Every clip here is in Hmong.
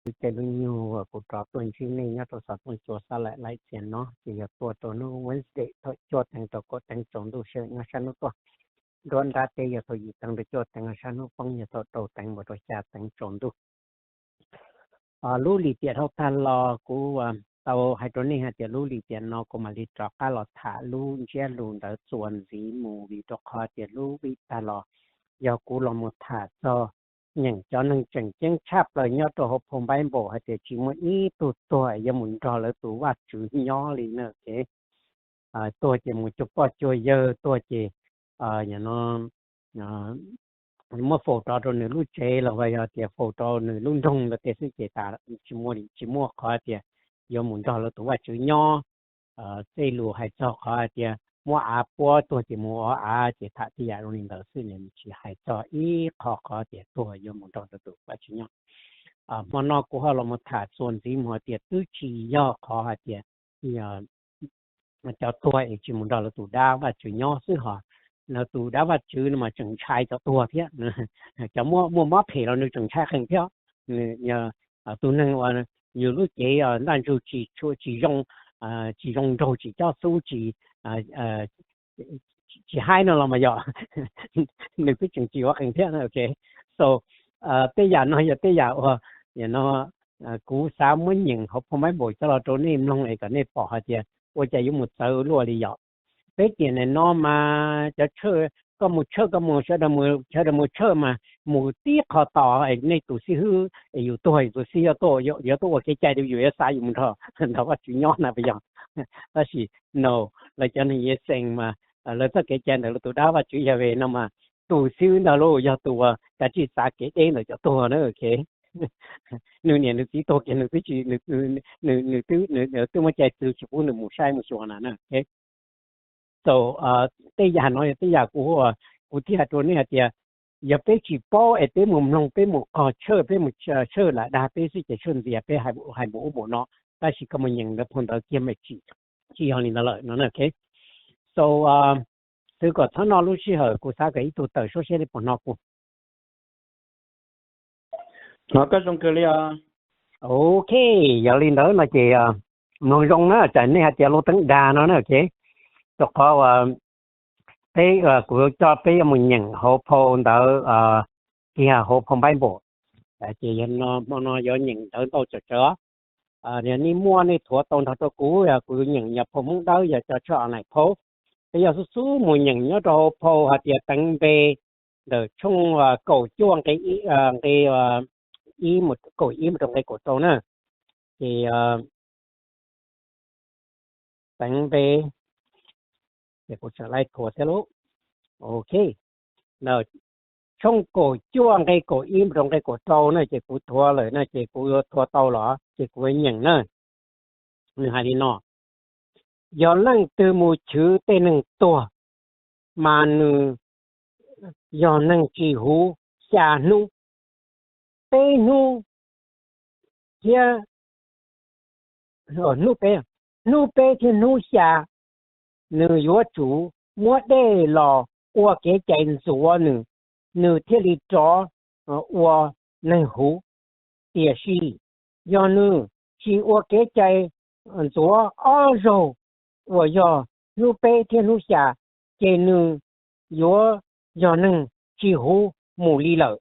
Lub caij lub nyoog uas kuv rov tuaj ntsib nej nyob rau xov tooj cua xab laim laim txias no ces yog tuaj rau hnub Wednesday thaum cuaj teev rau kaum teev tsaus ntuj sij hawm nyob sab hnub tuaj. Nruab nrab teb yog thaum yim teev rau cuaj teev, sab hnub poob yog thaum rau teev mus rau xya teev tsaus ntuj. Lub lim tiam dhau tag los kuv tau hais rau nej hais tias lub lim tiam no kuv mam li rov qab los tham lub ntsiab lus ntawd txuas ntxiv mus, vim rau qhov tias lub vij tag los yog kuv los mus tham txog nyeem cov neeg tseem ceeb tshaj plaws nyob rau hauv phau Npaiv Npaum hais tias tsis muaj ib tug tuag yuav mus nrog lawv tus Vajtswv nyob li na. Tuag ces mus cuag poj cuag yawg, tuag ces no muab faus rov rau nws lub tsev los yog tias faus rau nws lub nroog ntawd tej xwb ces tas, tsis muaj, tsis muaj qhov tias yuav mus nrog lawv tus Vajtswv nyob. Tej lus hais txog qhov hais tias muab av puab tuag ces mus ua av ces tham tej yam zoo li ntawd xwb, nws tsis hais txog ib qho qhov tias tuag yuav mus nrog lawv tus Vajtswv nyob. Hmo no kuv ho los mus tham txuas ntxiv mus hais tias twb tsis yog qhov hais tias cov tuag es tsis mus nrog lawv tus dab Vajtswv nyob xwb hos, lawv tus dab Vajtswv no mas tseem ntshai cov tuag thiab. Cov muaj mob phem los nws tseem ntshai qees thiab. Tus neeg uas yus lub cev ntaj ntsug tsis tshua, tsis zoo, tsis zoo nraug, tsis cob xub, tsis, tsis haib no los mas yog nws twb tseem tsis ua qees thiab. So tej yam no yog tej yam uas no kuv xav muab nyeem hauv phau Npaiv Npaum coj los rau nej mloog es kom nej pom hais tias ua cas yuav mus txawv luaj li yom. Peb tiam neej no mas cov tshawj, koj mus tshawj koj mus, sawv daws mus, sawv daws mus tshawj mas mus tib qho tos es nej tus xib hwb es yus tuag yus tus xib hwb yuav tuaj ua kev cai rau yus, yuav xa yus mus nrog, nrog Vajtswv nyob na puas yog? Tab sis no, lawv cov neeg Yexees mas lawv txoj kev cai ntawm lawv tus dab Vajtswv Yahweh no mas tus xib hwb ntawd los yog tus uas kav tsij txav kev deb ntawm cov tuag na. Nws niam nws txiv tuag kiag nws twb tsis, nws twb muaj cai txwv tsis pub nws mus saib mus xyuas na. Tej yam no yog tej yam kuv, kuv thiaj hais rau nej hais tias yog peb tsis paub es peb mus mloog, peb mus qog tshawj, peb mus tshawj lam dag peb xwb ces tshawj ntxias peb hais mus ub mus no. Tab sis koj mus nyeem ntawv phau ntawv kiag mas tsis, tsis yog li ntawd lawm no. So xwv kom txhob noj lub sij hawm, kuv xav kom ib tug tawm suab seb nej puas hnov kuv. Hnov koj zoo kawg li os. Ok, yog li ntawd no ces mloog zoo na, tsam nej hais tias lub teeb dag no na. Rau qhov uas peb, kuv coj peb yuav mus nyeem hauv phau ntawv, kiag hauv phau Npaiv Npaum. Ces yog no hmo no yuav nyeem ntawv ntau tsawg tsawg. Yog nej muaj nej thuav tau nrog rau kuv, yog kuv nyeem yog phau Hmoob Dawb, yog cov tshawj online post. Peb yuav xub xub mus nyeem nyob rau hauv phau hais tias Teev Npe ntawm tshooj kaum cuaj nqe ib, nqe ib, kaum ib mus rau nqe kaum rau na. Ces Teev Npe, ces kuv tseem laij thuav thiab lauj. Ok, tshooj kaum cuaj nqe kaum ib mus rau nqe kaum rau na ces kuv thuav lawm na ces kuv yuav thuav tau los ces kuv yuav nyeem na. Nws hais li no: Yog leej twg mus chwv tej neeg tuag, mas nws yog neeg tsis huv xya hnub, peb hnub thiab, hnub peb, hnub peb thiab hnub xya, nws yuav tsum muab dej los ua kev cai ntxuav nws, nws thiaj li rov ua neeg huv. Tiam sis yog nws tsis ua kev cai ntxuav ob zaug uas yog hnub peb thiab hnub xya, ces nws yuav yog neeg tsis huv mus li lawm.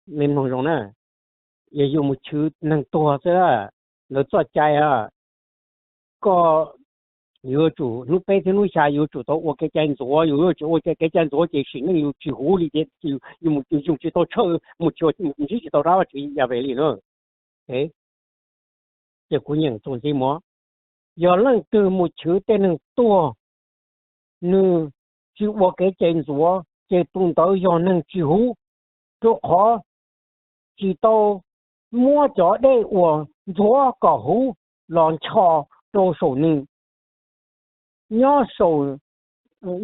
Mloog zoo na, yog yus mus chwv neeg tuag xwb, lawv txoj cai, koj yuav tsum hnub peb thiab hnub xya yuav tsum tau ua kev cai ntxuav, yus yuav tsum ua kev cai ntxuav ces sim neej yus tsis huv li ces yus mus yoog tsis tau tshawj, mus ntsib tsis tau dab Vajtswv Yahweh li na. Ces kuv nyeem txuas ntxiv mus: Yog leej twg mus chwv tej neeg tuag, nws tsis ua kev cai ntxuav, ces tus ntawd yog neeg tsis huv, rau qhov tsis tau muab cov dej uas ntxuav kom huv los ncho rau saum nws. Nyob saum,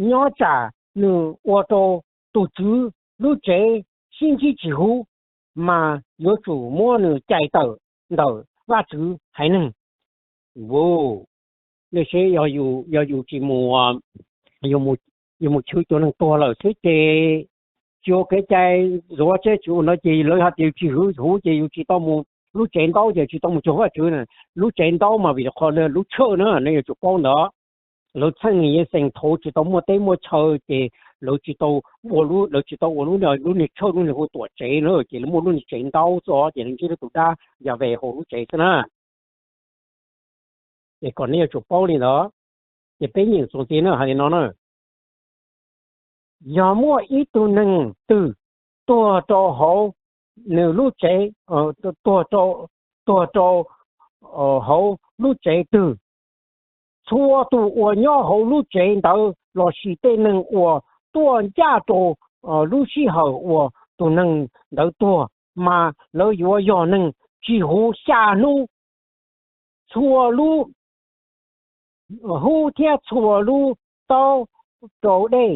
nyob tsam nws ua rau tus tswv lub tsev sib ntsib tsis huv, mas yuav tsum muab nws cais tawm ntawm Vajtswv haiv neeg. Nej saib, yog yus tsis mus, yus mus chwv cov neeg tuag lawm xwb ces tsis ua kev cai ntxuav tseb tsis ua no ces lawv hais tias yus tsis hwv huv ces yus tsis tau mus, lub tsev ntaub ces tsis tau mus cuag Vajtswv na. Lub tsev ntaub mas vim qhov lub tshawj na, nej yuav tsum paub ntawd. Lawv txheej niag Yexees thaud tsis tau muaj teb muaj chaw ces lawv tsis tau ua lub, lawv tsis tau ua lub, lub niag tshawj, lub niag hu tuam tsev na, ces lawv muaj lub niag tsev ntaub xwb ces lawv ntsib lub tus dab Yas Ves hauv lub tsev xwb na. Ces kom nej yuav tsum paub li ntawd. Ces peb nyeem txuas ntxiv na, hais li no na: Yog muaj ib tug neeg twg tuag rau hauv nws lub tsev, tuag rau, tuag rau hauv lub tsev twg, txhua tus uas nyob hauv lub tsev ntawd lossis tej neeg uas tuaj ncaj rau lub sij hawm uas tus neeg ntawd tuag, mas lawv yuav yog neeg tsis huv xya hnub. Txhua lub hub thiab txhua lub taub rau dej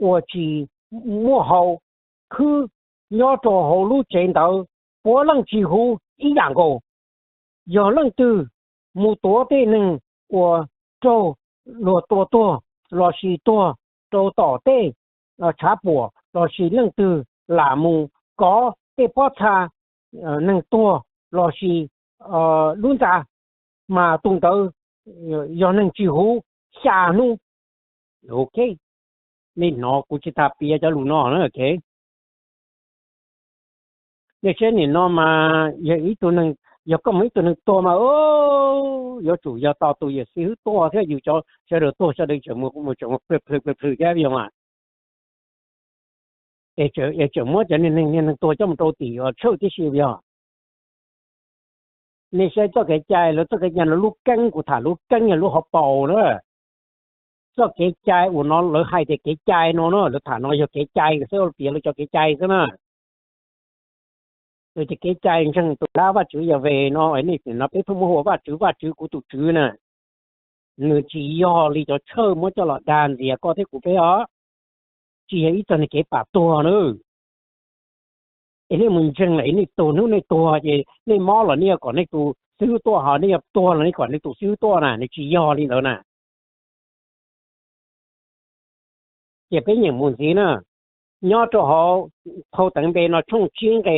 uas tsis muaj hau khwb nyob rau hauv lub tsev ntawd, puav leej tsis huv ib yam nkaus. Yog leej twg mus tuav tej neeg uas raug luag tua tuag lossis tuag rau tom tej tshav puam, lossis leej twg lam mus kov tej pob txha neeg tuag lossis lub ntxa, mas tus ntawd yog neeg tsis huv xya hnub. Ok, nej hnov kuv tsis tas piav cov lus no na. Nej saib nim no mas yog ib tug neeg, yog koj mus ib tug neeg tuag mas yuav tsum yog tos tus yawm xib hwb tuaj thiab yus cov sawv daws tuag sawv daws tseem mus plhws plhws plhws thiab yog mas es tseem muab cov niag neeg tuag coj mus rau tim tshawj tib si yog. Nej saib txoj kev cai, lawv txoj kev cai no lub keeb, kuv tham lub keeb yog lub hauv paus na. Txoj kev cai uas no lawv hais tias kev cai no na, lawv tham no yog kev cai, xwb piav lawv cov kev cai xwb na. Lawv tias kev cai ntseeg tus dab Vajtswv Yas Ves no, nej no peb pheej muab hu ua Vajtswv, Vajtswv kuv tus tswv na. Nws tsis yog li cov tshawj muab coj los dag ntxias koj thiab kuv peb os. Tsis yog ib txog niag kev pam tuag na. Es nej mus ntseeg lawm nej tuag, hnub nej tuag ces nej mob los nej yuav kom nej tus xib hwb tuaj, ho nej yuav tuag los nej kom nej tus xib hwb tuaj na, nws tsis yog li ntawd na. Ces peb nyeem mus ntxiv na, nyob rau hauv phau teev npe no tshooj tsib nqe,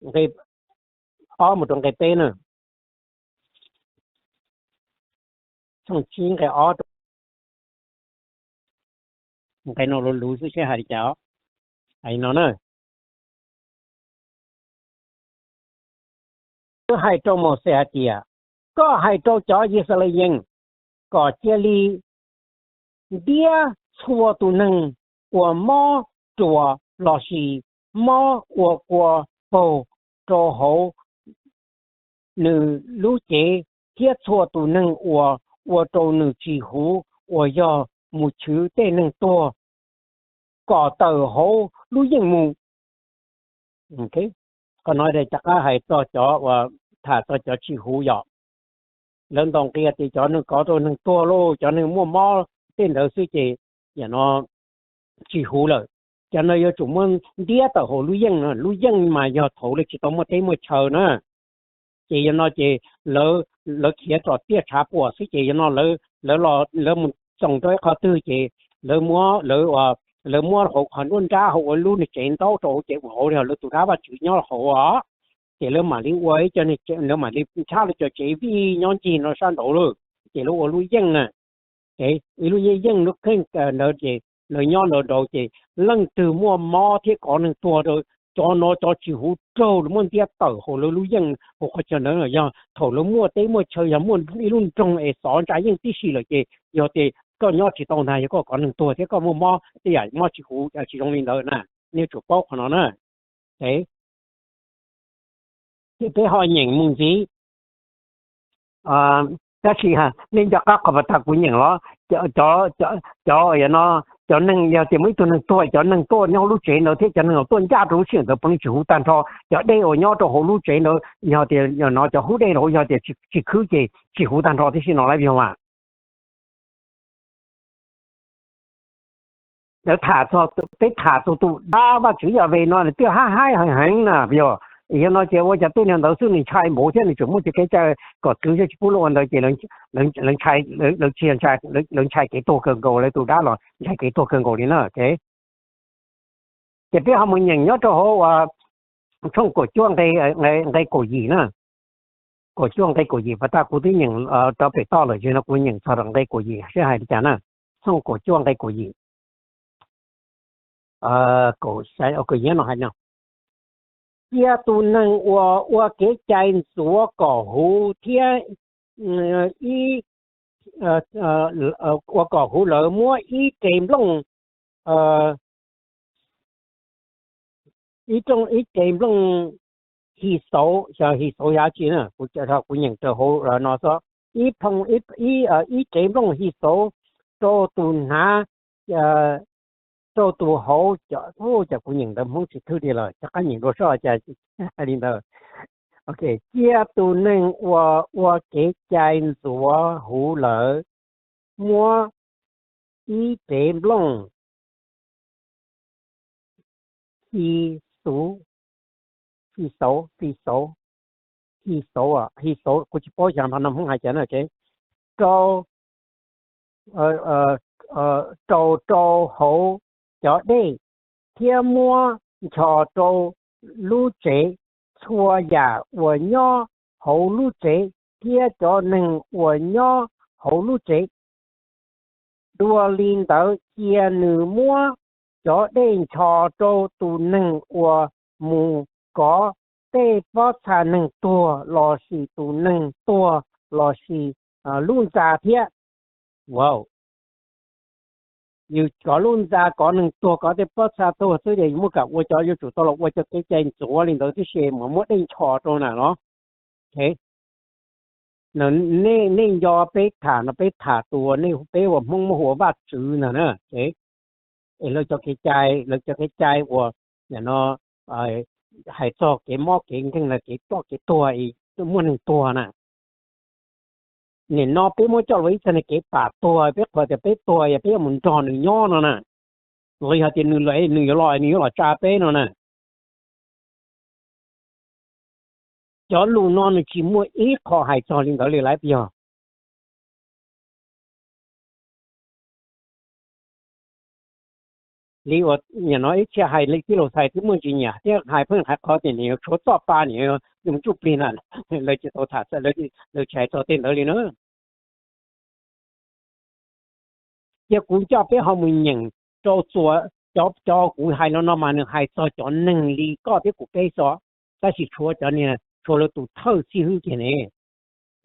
nqe ob mus rau nqe peb na. Tshooj tsib nqe ob, nqe no luv luv xwb seb hais li cas. Hais no na, Vajtswv hais rau Mauxes hais tias, koj hais rau cov Yixalayees kom cia li ntiab txhua tus neeg uas mob ruas lossis mob ua kua paug rau hauv nws lub cev, thiab txhua tus neeg uas ua rau nws tsis huv uas yog mus chwv tej neeg tuag kom tawm hauv lub yeej mus. Qhov no rov qab hais txog cov uas tham txog cov tsis huv yom. Lawv ntaus nqi tias cov neeg kov rau neeg tuag lauj, cov neeg muaj mob tej ntawd xwb ces yam no tsis huv lawm. Cov no yuav tsum muab ntiab tawm hauv lub yeej no, lub yeej mas yog thaum lawv tsis tau muaj teb muaj chaw na. Ces yog no ces lawv khiav tom tiaj tshav puam xwb ces yog no lawv mus txoos rau ib qho twg ces lawv muab, lawv muab hauv qhov nruab nrab hauv ua lub niag tsev ntaub rau hauv ces ua hauv li lawv tus dab Vajtswv nyob hauv os. Ces lawv mam li ua ib co, lawv mam li ntshab lawv cov tsev vij nyob ncig no sab nraud lawm, ces lawv ua lub yeej na. Ces ib lub yeej, yeej lub kheej ntawd ces lawv nyob nraud nraud ces leej twg muaj mob thiab kov neeg tuag rau, cov no cov tsis huv raug lawv muab ntiab tawm hauv lawv lub yeej hauv qhov chaw ntawd. Yog thaum lawv muaj teb muaj chaw, yog muaj ib lub nroog es xov ntsa yeej tib si lawm ces yog tias koj nyob tsis tau ntag, yog koj kov neeg tuag thiab koj muaj mob tej yam mob tsis huv tsis zoo li ntawd na, nej yuav tsum paub qhov no na. Ces peb ho nyeem mus ntxiv. Tab sis nej nco qab qhov pas tas kuv nyeem los, cov, cov neeg, yog tias muaj ib tug neeg tuag, cov neeg tuaj nyob hauv lub tsev ntawd thiab cov neeg tuaj ncaj rau lub sij hawm ntawd puav leej tsis huv tag nrho. Cov dej uas nyob rau hauv lub tsev ntawd, yog tias no cov hub dej rau yog tias tsis khwb ces tsis huv tag nrho tib si no las yog mas. Lawv tham, peb tham txog tus dab Vajtswv Yas Ves no nws twb hab haib heev heev na yog. Yog no ces ua cas tej niag ntawd xwb nws ntshai npaum thiab nws tseem muaj cov kev cai kom txwv thiab tsis pub lawv ua ntawd ces lawv tsis, lawv ntshai kev tuag kawg nkaus, lawv tus dab los ntshai kev tuag kawg nkaus li na. Ces peb ho mus nyeem nyob rau hauv uas tshooj kaum cuaj nqe kaum yim na. Kaum cuaj nqe kaum yim, pas tas kuv twb nyeem rau pem toj lawm, ces no kuv nyeem txog rau nqe kaum yim seb hais li cas na. Tshooj kaum cuaj nqe kaum yim. Cia tus neeg uas ua kev cai ntxuav kom huv thiab ib, ua kom huv lawv muab ib rev nplooj, ib rev nplooj hi xauv, xyov hi xauv yog dab tsi na, kuv nyeem raws hauv no xwb, ib, ib rev nplooj hi xauv rau tus hnav, rau tus hauv, cas kuv nyeem ntawv Hmoob tsis thwj li lawm, rov qab nyeem dua soj cas hais li ntawd. Cia tus neeg uas ua kev cai ntxuav huv lawv muab ib rev nplooj hi xauv, hi xauv, hi xauv, hi xauv, kuv tsis paub xyov npog no Hmoob hais cas na, rau, rau rau hauv cov dej thiab muab nchos rau lub tsev. Txhua yam uas nyob hauv lub tsev thiab cov neeg uas nyob hauv lub tsev, dua li ntawd cia nws muab cov dej nchos rau tus neeg uas mus kov tej pob txha neeg tuag lossis tus neeg tuag lossis lub ntxa thiab. Yus kov lub ntxa, kov neeg tuag, kov tej pob txha tuag xwb ces yus muaj kam ua cov, yuav tsum tau los ua cov kev cai ntxuav li ntawd tib si mas muab dej nchos rau na los. Nej nco peb tham no, peb tham tus uas nej, peb ua Hmoob muab hu ua Vaj Tswv ntag na. Es lawv cov kev cai, lawv cov kev cai uas no hais txog kev mob kev nkeeg, kev ploj kev tuag, muaj neeg tuag na. Nim no peb muab coj los ib txog kev pam tuag, peb qhuas tias peb tuag yog peb yuav mus nrog nws nyob no na, los yog tias nws, nws yuav los, nws yuav los tsa peb no na. Cov lus no nws tsis muaj ib qho hais txog li ntawd li lawm yog. Li uas nim no ib txhia hais li tij laug Xais twb muaj ntsis nyiam thiab hais pheej hais qhov tias nws yuav tshuav txoj pa, nws yuav mus tsuj plig na, lawv tsis tau tham, lawv tsis hais txog tej ntawd li na. Cia kuv coj peb ho mus nyeem rau txuas, cov, cov kuv hais los no mas nws hais txog cov neeg li koj thiab kuv peb xwb, tab sis tshuav cov niag, tshuav lawv tus thawj xib hwb kiag ne,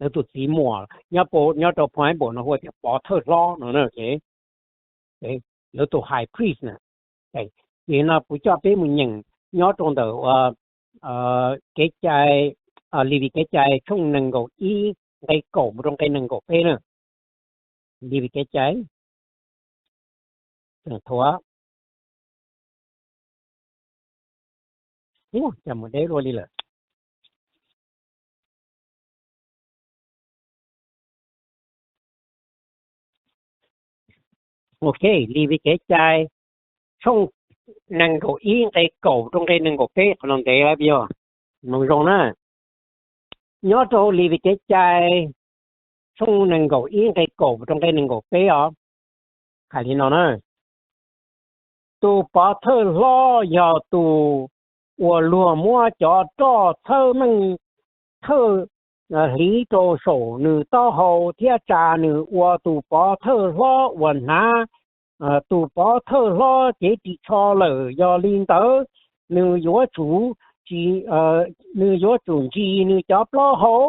lawv tus txiv muam nyob, nyob rau Bible no hu tias pov thawj hlob no, lawv tus high priest na. Ces no kuv coj peb mus nyeem nyob rau ntawm kev cai, Levis kev cai tshooj nees nkaum ib nqe kaum mus rau nqe nees nkaum peb na. Levis kev cai, tseem thuav, cas mus deb luaj li lawm. Ok, Levis kev cai tshooj nees nkaum ib nqe kaum rau nqe nees nkaum peb, qhov no ntev lawm yog, mloog zoo na. Nyob rau Levis kev cai tshooj nees nkaum ib nqe kaum rau nqe nees nkaum peb os, hais li no na: Tus pov thawj hlob yog tus uas luag muab cov roj txhawb meej thawj hliv rau saum nws taub hau thiab tsa nws ua tus pov thawj hlob uas hnav tus pov thawj hlob cev ris tsho lawm. Yog li ntawd, nws yuav tsum, nws yuav tsum ntsis nws cov plaub hau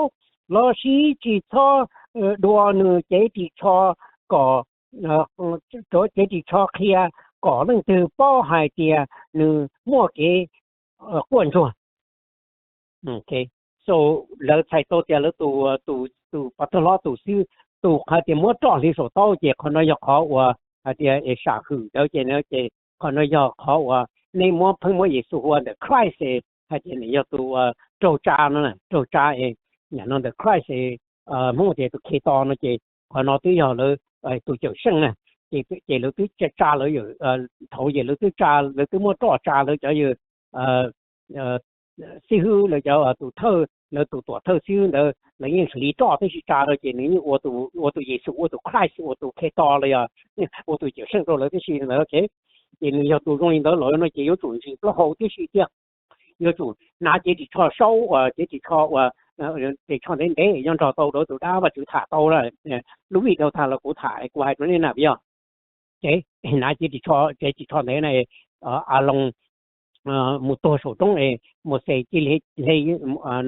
los sis tsis txhob dua nws cev ris tsho kom, cev ris tsho qhia kom leej twg paub hais tias nws muaj kev quaj ntsuag. So, lawv txhais tau tias lawv tus, tus pov thawj hlob tus xib, tus qhov tias muab roj hliv saum taub ces qhov no yog qhov uas hais tias es sam hwm ntawd ces, ces qhov no yog qhov uas nej muab, pheej muab Yexus hu ua ntawm Christ, hais tias nws yog tus raug tsa no, raug tsa, no ntawm Christ, Hmoob tias tus Khetos no ces qhov no twb yog lawv tus cawm seej na. Ces lawv twb tsa lawv, thaum ces lawv twb tsa, lawv twb muab roj tsa lawv cov xib hwb, lawv cov tus thawj, lawv tus tuam thawj xib hwb ntawd lawv yeej hliv roj tib si tsa rau ces nws yeej ua tus Yexus, ua tus Christ, ua tus Khetos los yog ua tus cawm seej rau lawv tib si ntawd. Ces nws yog tus zoo li ntawd lawm no ces yuav tsum ntsis plaub hau tib si thiab. Yuav tsum hnav cev ris tsho saub uas cev ris tsho uas ris tsho ntev ntev yuav nrog tau rau tus dab Vajtswv tham tau lawm. Lub vij dhau tag los kuv tham kuv hais rau nej na yog. Ces hnav cev ris tsho, cev ris tsho ntev na, Aloos mus tuag saum roob, Mauxes cia li hle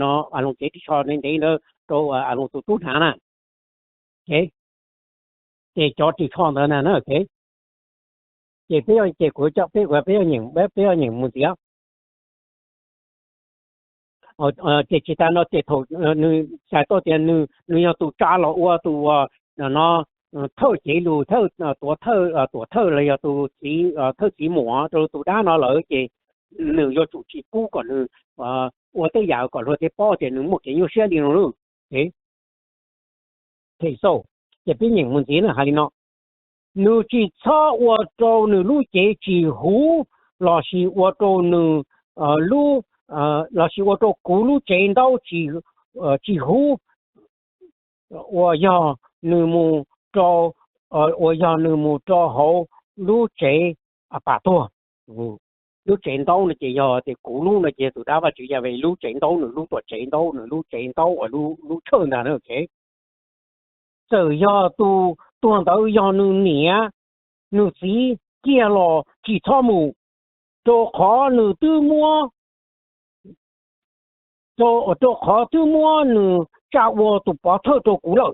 no Aloos cev ris tsho ntev ntev ntawd rau Aloos tus tub hnav na. Ces, ces cov ris tsho ntawd na, ces peb, ces kuv coj peb, peb, peb yuav nyeem mus ntxiv. Ces tsis tas no ces thaum nws txais tau tias nws yog tus tsa los ua tus uas no thawj cev lus, thawj tuam thawj, tuam thawj los yog tus txiv, thawj txiv muam rau tus dab no lawm ces nws yuav tsum tsis pub kom nws ua tej yam kom luag tej paub tias nws muaj kev nyuaj siab li no lauj. Ces peb nyeem mus ntxiv na hais li no: Nws tsis txhob ua rau nws lub cev tsis huv, lossis ua rau nws lub, lossis ua rau kuv lub tsev ntaub tsis huv, uas yog nws mus rau, uas yog nws mus rau hauv lub tsev pam tuag. Lub tsev ntaub no ces yog tias kuv lub no ces yog tus dab Vajtswv Yahweh lub tsev ntaub, nws lub tuam tsev ntaub, nws lub tsev ntaub uas lub tshawj ntag na. Txawm yog tus tuag ntawd yog nws niam nws txiv kiag los tsis txhob mus, rau qhov nws twb muab, rau qhov twb muab nws tsa ua tus pov thawj rau kuv lawm.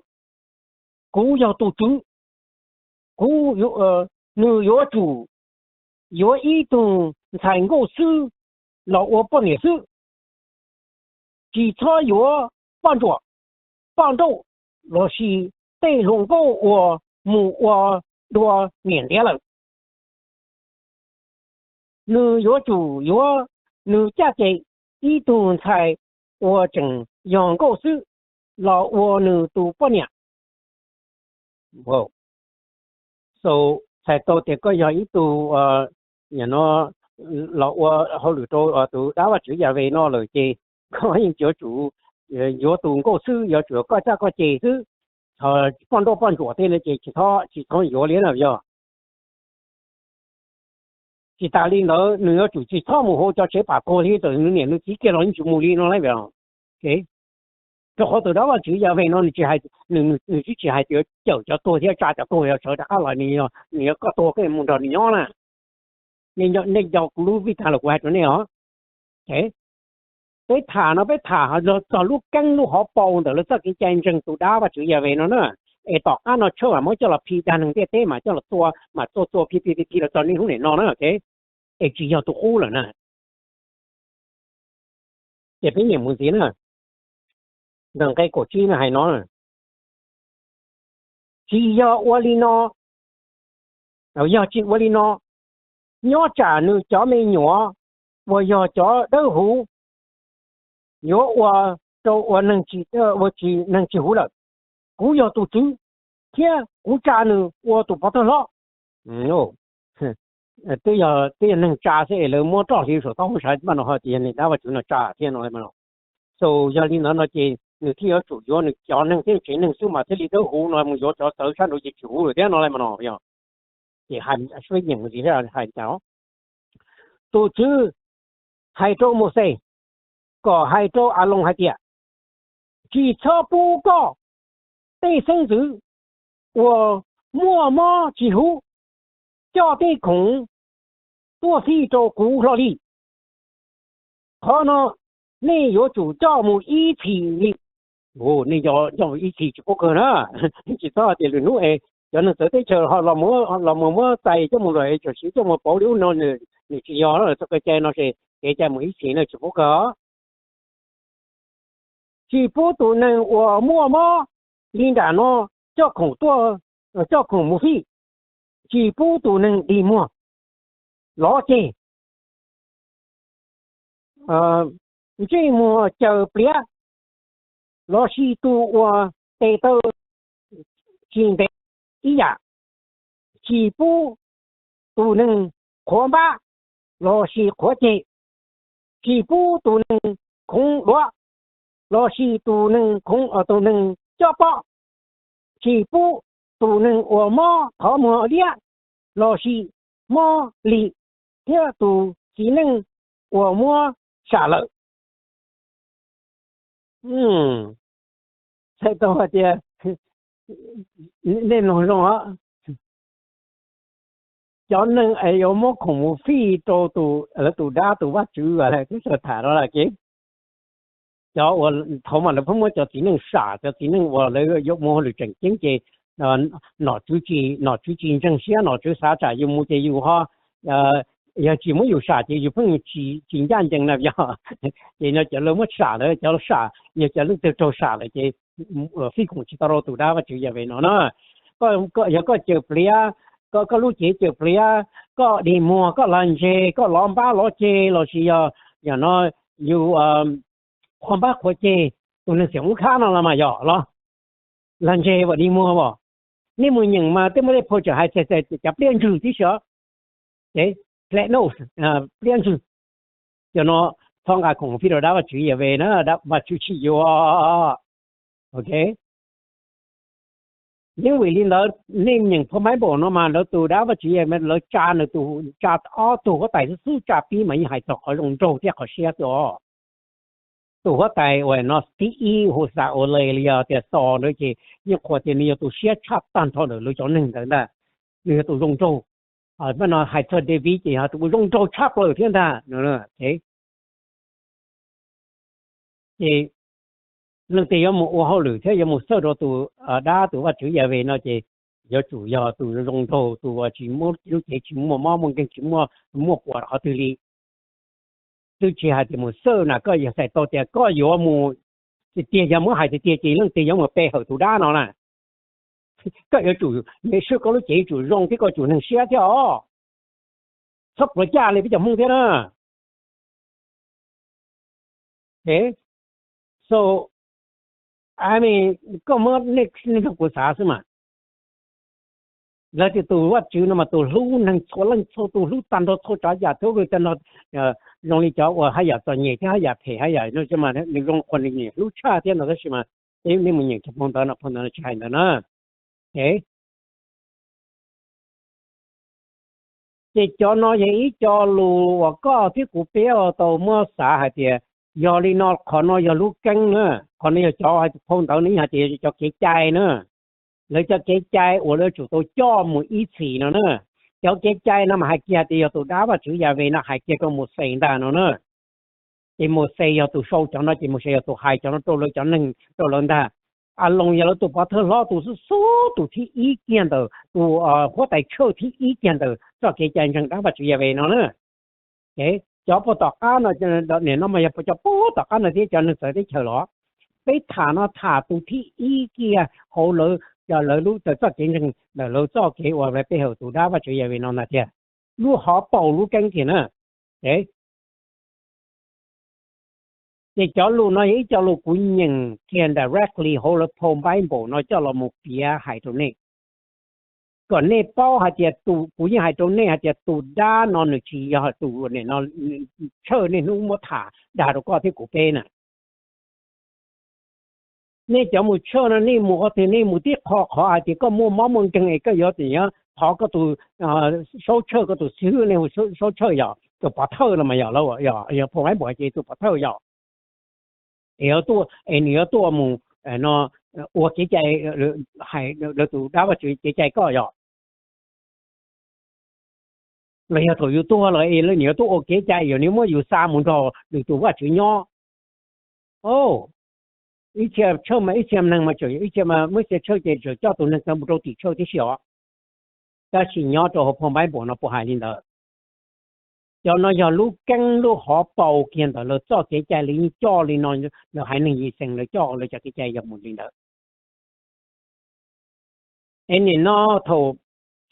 Kuv yog tus tswv, kuv, nws yuav tsum yuav ib tug ntxhais nkauj xwb los ua poj niam xwb. Tsis txhob yuav poj ntsuam, poj nrauj, lossis tej hluas nkauj uas mus ua dua niam ntiav lawm. Nws yuav tsum yuav nws caj ces ib tug ntxhais uas tseem yog nkauj xwb los ua nws tus poj niam. Txhais tau tias koj yog ib tug los ua hauj lwm rau tus dab Vajtswv Yahweh no lawm ces koj yeej yuav tsum yuav tus nkauj xwb, yuav tsum koj caj koj ces xwb. Poj nrauj poj ntsuam tej no ces tsis txhob, tsis txhob yuav li na yog. Tsis tas li ntawd nws yuav tsum tsis txhob mus hauv cov tsev pam tuag li, txawm nws niam nws txiv kiag los yeej tsis mus li no lauj. Rau qhov tus dab Vajtswv Yahweh no nws tsis hais, nws twb tsis hais tias cawm cov tuag thiab tsa cov tuag yog sawv rov qab los, nws yog koj tuag koj mus nrog nws nyob na. Nej nco kuv lub vij tag los kuv hais rau nej os. Peb tham no peb tham txog lub keeb lub hauv paus ntawm lawv txoj kev cai ntseeg tus dab Vajtswv Yahweh no na. Es tom qab no tshawj mam muab coj los phim dag neeg ntiaj teb, mam coj los txua, mam txua txua phim phim phim los txog niaj hnub niam no na. Es tsis yog tus qub lawm na. Ces peb nyeem mus ntxiv na, ntawm nqe kaum tsib no hais no: Tsis yog ua li no, yog tsis ua li no, nyob tsam nws cov me nyuam uas yog cov dawb huv yuav ua rau ua neeg tsis, ua tsis, neeg tsis huv lawm. Kuv yog tus tswv thiab kuv tsa nws ua tus pov thawj hlob. Twb yog, twb yog neeg tsa xwb es lawv muab roj hliv saum taub hau sawv mas no ho tias yog niam dab Vajtswv no tsa thiab no. Xaus yog li ntawd no ces nws thiaj yuav tsum yuav nws cov neeg thiab tsev neeg xwb mas thiaj li dawb huv no, mus yuav cov txawv sab nraud ces tsis huv lawm thiab no lauj mas no yog. Ces hais, peb nyeem mus ntxiv hais li cas: Tus Tswv hais rau Mauxes kom hais rau Aloos hais tias, Tsis txhob pub koj tej xeeb ntxwv uas muaj mob tsis huv coj tej khoom tuaj fij rau kuv hlo li. Qhov no nej yuav tsum coj mus ib txhis li. Nej coj mus ib txhis tsis paub kawg na. Tsis txhob hais tias lwm hnub es cov neeg txawv teb chaws los mus muab txais coj mus lawm es txawm siv coj mus pauv li ub no, nws tsis yog txoj kev cai no, kev cai mus ib txhis no tsis paub kawg. Tsis pub tus neeg uas muaj mob li nram no coj khoom tuaj, coj khoom mus fij. Tsis pub tus neeg dig muag lov ceg, ntsej muag caws pliav, lossis tus uas tes taw tsis ntev ib yam. Tsis pub tus neeg qhuav npab lossis qhuav ceg. Tsis pub tus neeg khoov duav lossis tus neeg khoov, tus neeg cob pob. Tsis pub tus neeg uas mob qhov muag liab lossis mob lig thiab tus txiv neej uas muab sam lawm. Txhais tau hais tias nej mloog zoo os, cov neeg es yuav muab khoom mus fij rau tus, lawv tus dab tus vajtswv, lawv twb tau tham no lawm ces cov uas thaum mas lawv pheej muab cov txiv neej sam, cov txiv neej uas lawv yuav mus hauj lwm tseem ceeb ces nom tswv tsis, nom tswv tsis ntseeg siab, nom tswv xav tsam yus mus ces yus ho, yog tsis muab yus sam ces yus pheej tsis ncaj ncees na yog. Ces no cov lawv muab sam lawm, cov sam yog cov leej twg raug sam lawm ces fij khoom tsis tau rau tus dab vajtswv Yahweh no na. Yog koj cawm pliav, koj lub cev cawm pliav, koj dig muag, koj lag ntseg, koj lov npab lov ceg lossis yog, yog no yus qhuas npab qhuas ceg, tus neeg xiam ub khab no los mas yog los lag ntseg as dig muag as. Nej mus nyeem mas tej muaj tej phau tseem hais tias cov pliaj ntswg tib si os, ces pliaj ntswg, cov no txhob nqa khoom fij rau dab vajtswv Yahweh na, dab vajtswv tsis yuav. Ok, yeej vim li ntawd nej nyeem phau Bible no mas lawv tus dab vajtswv Yahweh lawv tsa nws tus, tsa ob tug huab tais xub xub, tsa pib mas yeej hais txog qhov zoo nraug thiab qhov siab xwb os. Tus huab tais uas no thib ib hu xav ua le li yog tias Xos ntawd ces yeej qhuas tias nws yog tus siab tshaj tag nrho ntawm lawv cov neeg ntawd ntag, nws yog tus zoo nraug. Peb no hais txog Daviv ces yog tus zoo nraug tshaj plaws thiab ntag. Ces leej twg yuav mus ua hauj lwm thiab yuav mus xawj rau tus dab tus vajtswv Yahweh no ces yuav tsum yog tus zoo nraug, tus uas tsis muaj lub cev, tsis muaj mob muaj nkeeg, tsis muaj, muaj quas qhov twg li. Twb tsis hais tias mus xawj na, koj yog txhais tau tias koj yuav mus, tiag tiag yog muab hais tiag tiag ces leej twg yuav mus pe hawm tus dab no na, koj yuav tsum, Yexus koj lub cev yuav tsum zoo thiab koj tsum neeg siab thiab os. Txhob pluav caj li peb cov Hmoob thiab na. So, koj muab nej nrog kuv xav xwb mas, lawv tias tus Vajtswv no mas tus hlub neeg txhua leej txhua tus, hlub tag nrho txhua tsav yam, tag nrho zoo li cov uas haj yam txom nyem thiab haj yam phem haj yam no mas nws zoo qhuas nws nyiam hlub tshaj thiab no tab sis mas nej mus nyeem cov phau ntawd no, phau ntawd no tsis hais ntawd na. Ces cov no yog ib co lus uas koj thiab kuv peb tau muab xav hais tias yog li no, qhov no yog lub keeb na, qhov no yog cov phau ntawv no hais tias cov kev cai na, lawv cov kev cai uas lawv tsum tau coj mus ib txhis no na. Cov kev cai no mas hais kiag tias yog tus dab Vajtswv Yahweh no hais kiag rau Mauxes ntag no na. Ces Mauxes yog tus sau cov no, ces Mauxes yog tus hais cov no rau lawv cov neeg, rau lawv ntag. Aloos yog lawv tus pov thawj hlob, tus xub xub tus thib ib kiag ntawm, tus huab tais tshawj thib ib kiag ntawm txoj kev cai ntseeg dab Vajtswv Yahweh no na. Cov puag tom qab no, nim no mas yog cov puag tom qab no thiab cov neeg txawv teb chaws los, peb tham no tham tus thib ib kiag hauv lawv, lawv lub txoj kev ntseeg ntawm lawv txoj kev uas pe hawm tus dab Vajtswv Yahweh no ntag tiag. Lub hauv paus lub keeb kiag na. Ces cov lus no yog ib co lus kuv nyeem kiag directly hauv lawv phau Bible no coj los mus piav hais rau nej, kom nej paub hais tias tus, kuv yeej hais rau nej hais tias tus dab no nws tsis yog tus nim no tshawj niaj hnub muab tham dag rau koj thiab kuv peb na. Nej cov mus tshawj no nej mus qhov twg nej mus tib qho qhov hais tias koj muaj mob muaj nkeeg es koj yuav tseem yuav thov koj tus saub tshawj, koj tus xib hwb nej hu saub tshawj yog tus pov thawj los mas yog, yog phau Bible ces tus pov thawj yog, es nws yuav tuaj mus no ua kev cai, hais lawv tus dab Vajtswv kev cai koj yog, los yog thaum yus tuag lawm es nws yuav tuaj ua kev cai, yog nws muab yus xa mus nrog nws tus Vajtswv nyob. Ib txhia tshawj mas, ib txhia neeg mas tseem, ib txhia mas muaj ib txhia tshawj ces tseem coj tus neeg ntawd mus rau tim tshawj tib si os. Tab sis nyob rau hauv phau Bible no puas hais li ntawd? Cov no yog lub keeb lub hauv paus kiag ntawm lawv txoj kev cai, lawv yeej coj li no, lawv haiv neeg Yixees lawv coj lawv cov kev cai yog mus li ntawd. Es nim no thaum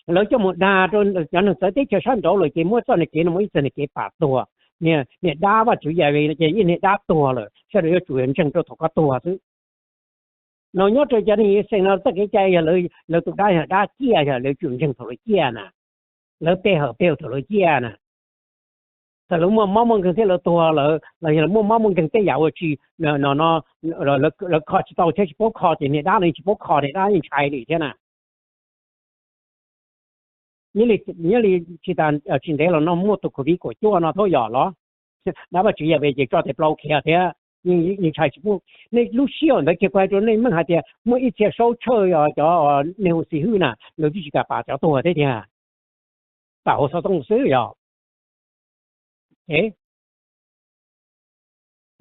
lawv coj mus dag rau cov neeg txawv teb chaws sab nraud lawm ces muab txoj niag kev no muab ib txoj niag kev pam tuag. Niag dab Vajtswv Yahweh ces ib niag dab tuag lawm, sawv daws yuav tsum ntseeg rau thaum koj tuag xwb. No nyob rau cov neeg Yixees no txoj kev cai yog lawv tus dab yog dab ciaj, yog lawv tsum ntseeg thaum lawv ciaj na, lawv pe hawm pe hawm thaum lawv ciaj na. Thaum lawv muaj mob muaj nkeeg thiab lawv tuag lawm los yog lawv muaj mob muaj nkeeg tej yam uas tsis, no, lawv kho tsis tau thiab tsis paub kho ces niag dab no yeej tsis paub kho, niag dab yeej ntshai li thiab na. Nyob li tsis tas tsis ntev los no muaj tus COVID kaum cuaj no thiab yom los, dab Vajtswv Yahweh ces tso tes plaub khiav thiab. Yeej ntshai tsis pub nej lub sij hawm ntawd kiag, kuv hais rau nej meej hais tias muaj ib txhia saub tshawj cov neeg hu xi hwb na, lawv twb tsis kam pam cov tuag thiab tiag, pam hauv xov tooj xwb yom.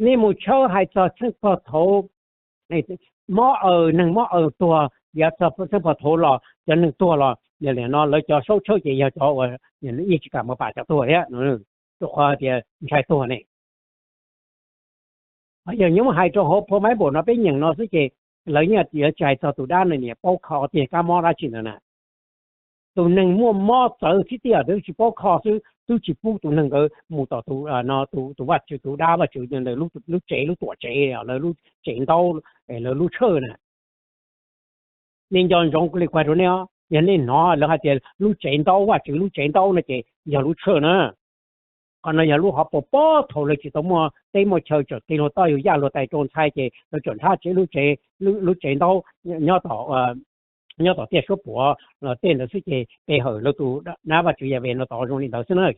Nej mus tshawb hais txog txheej pog thaud, mob aws, neeg mob aws tuag, yav txog txheej pog thaud los cov neeg tuag los yog li no lawv cov saub tshawj ces yog cov uas yeej tsis kam mus pam cov tuag thiab, rau qhov tias ntshai tuag ne. Yog nyob hais rau hauv phau Bible no peb nyeem no xwb ces lawv yeej yuav tsis hais txog tus dab no niam paub kho tiag kab mob dab tsi ntawd na. Tus neeg muaj mob txawv xwb tiag twb tsis paub kho xwb twb tsis pub tus neeg ntawd mus tom tus vaj tswv, tus dab vaj tswv ntawd lub tsev, lub tuam tsev, lawv lub tsev ntaub, lawv lub tshawj na. Nej nco ntsoov kuv li kuv hais rau nej os, yog nej hnov lawv hais tias lub tsev ntaub, vaj tswv lub tsev ntaub no ces yog lub tshawj na. Qhov no yog lub hauv paus pob thaum lawv tsis tau muaj teb muaj chaw, tseem qi luag toj yug yaj luag tais rau ntxhais ces lawv tseem nrhab tsev, lub tsev ntaub nyob tom tiaj suab puav los tej ntawd xwb ces pe hawm lawv tus dab vaj tswv Yahweh no tod zoo li ntawd xwb na.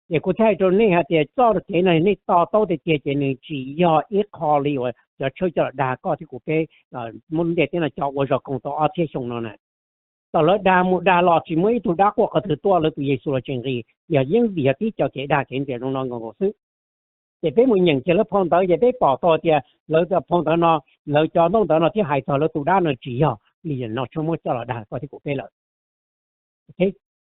Ces kuv thiaj hais rau nej hais tias txoj kev no nej to taub tiag tiag ces nws tsis yog ib qho li uas cov tshawj coj los dag koj thiab kuv peb muab lub ntiaj teb no coj ua zog koog tau ob txhiab xyoo no na. Thaum lawv dag mus dag los tsis muaj ib tug dab quaj qhov twg tuaj lawv tus Yexus los tseem nqis, yog yeej vim yog tib co kev dag kev ntxias zoo no nkaus nkaus xwb. Ces peb mus nyeem kiag lawv phau ntawv ces peb pom tau tias lawv phau ntawv no, lawv cov ntaub ntawv no thiaj hais txog lawv tus dab no tsis yog li no tshua muab coj los dag koj thiab kuv peb lawm.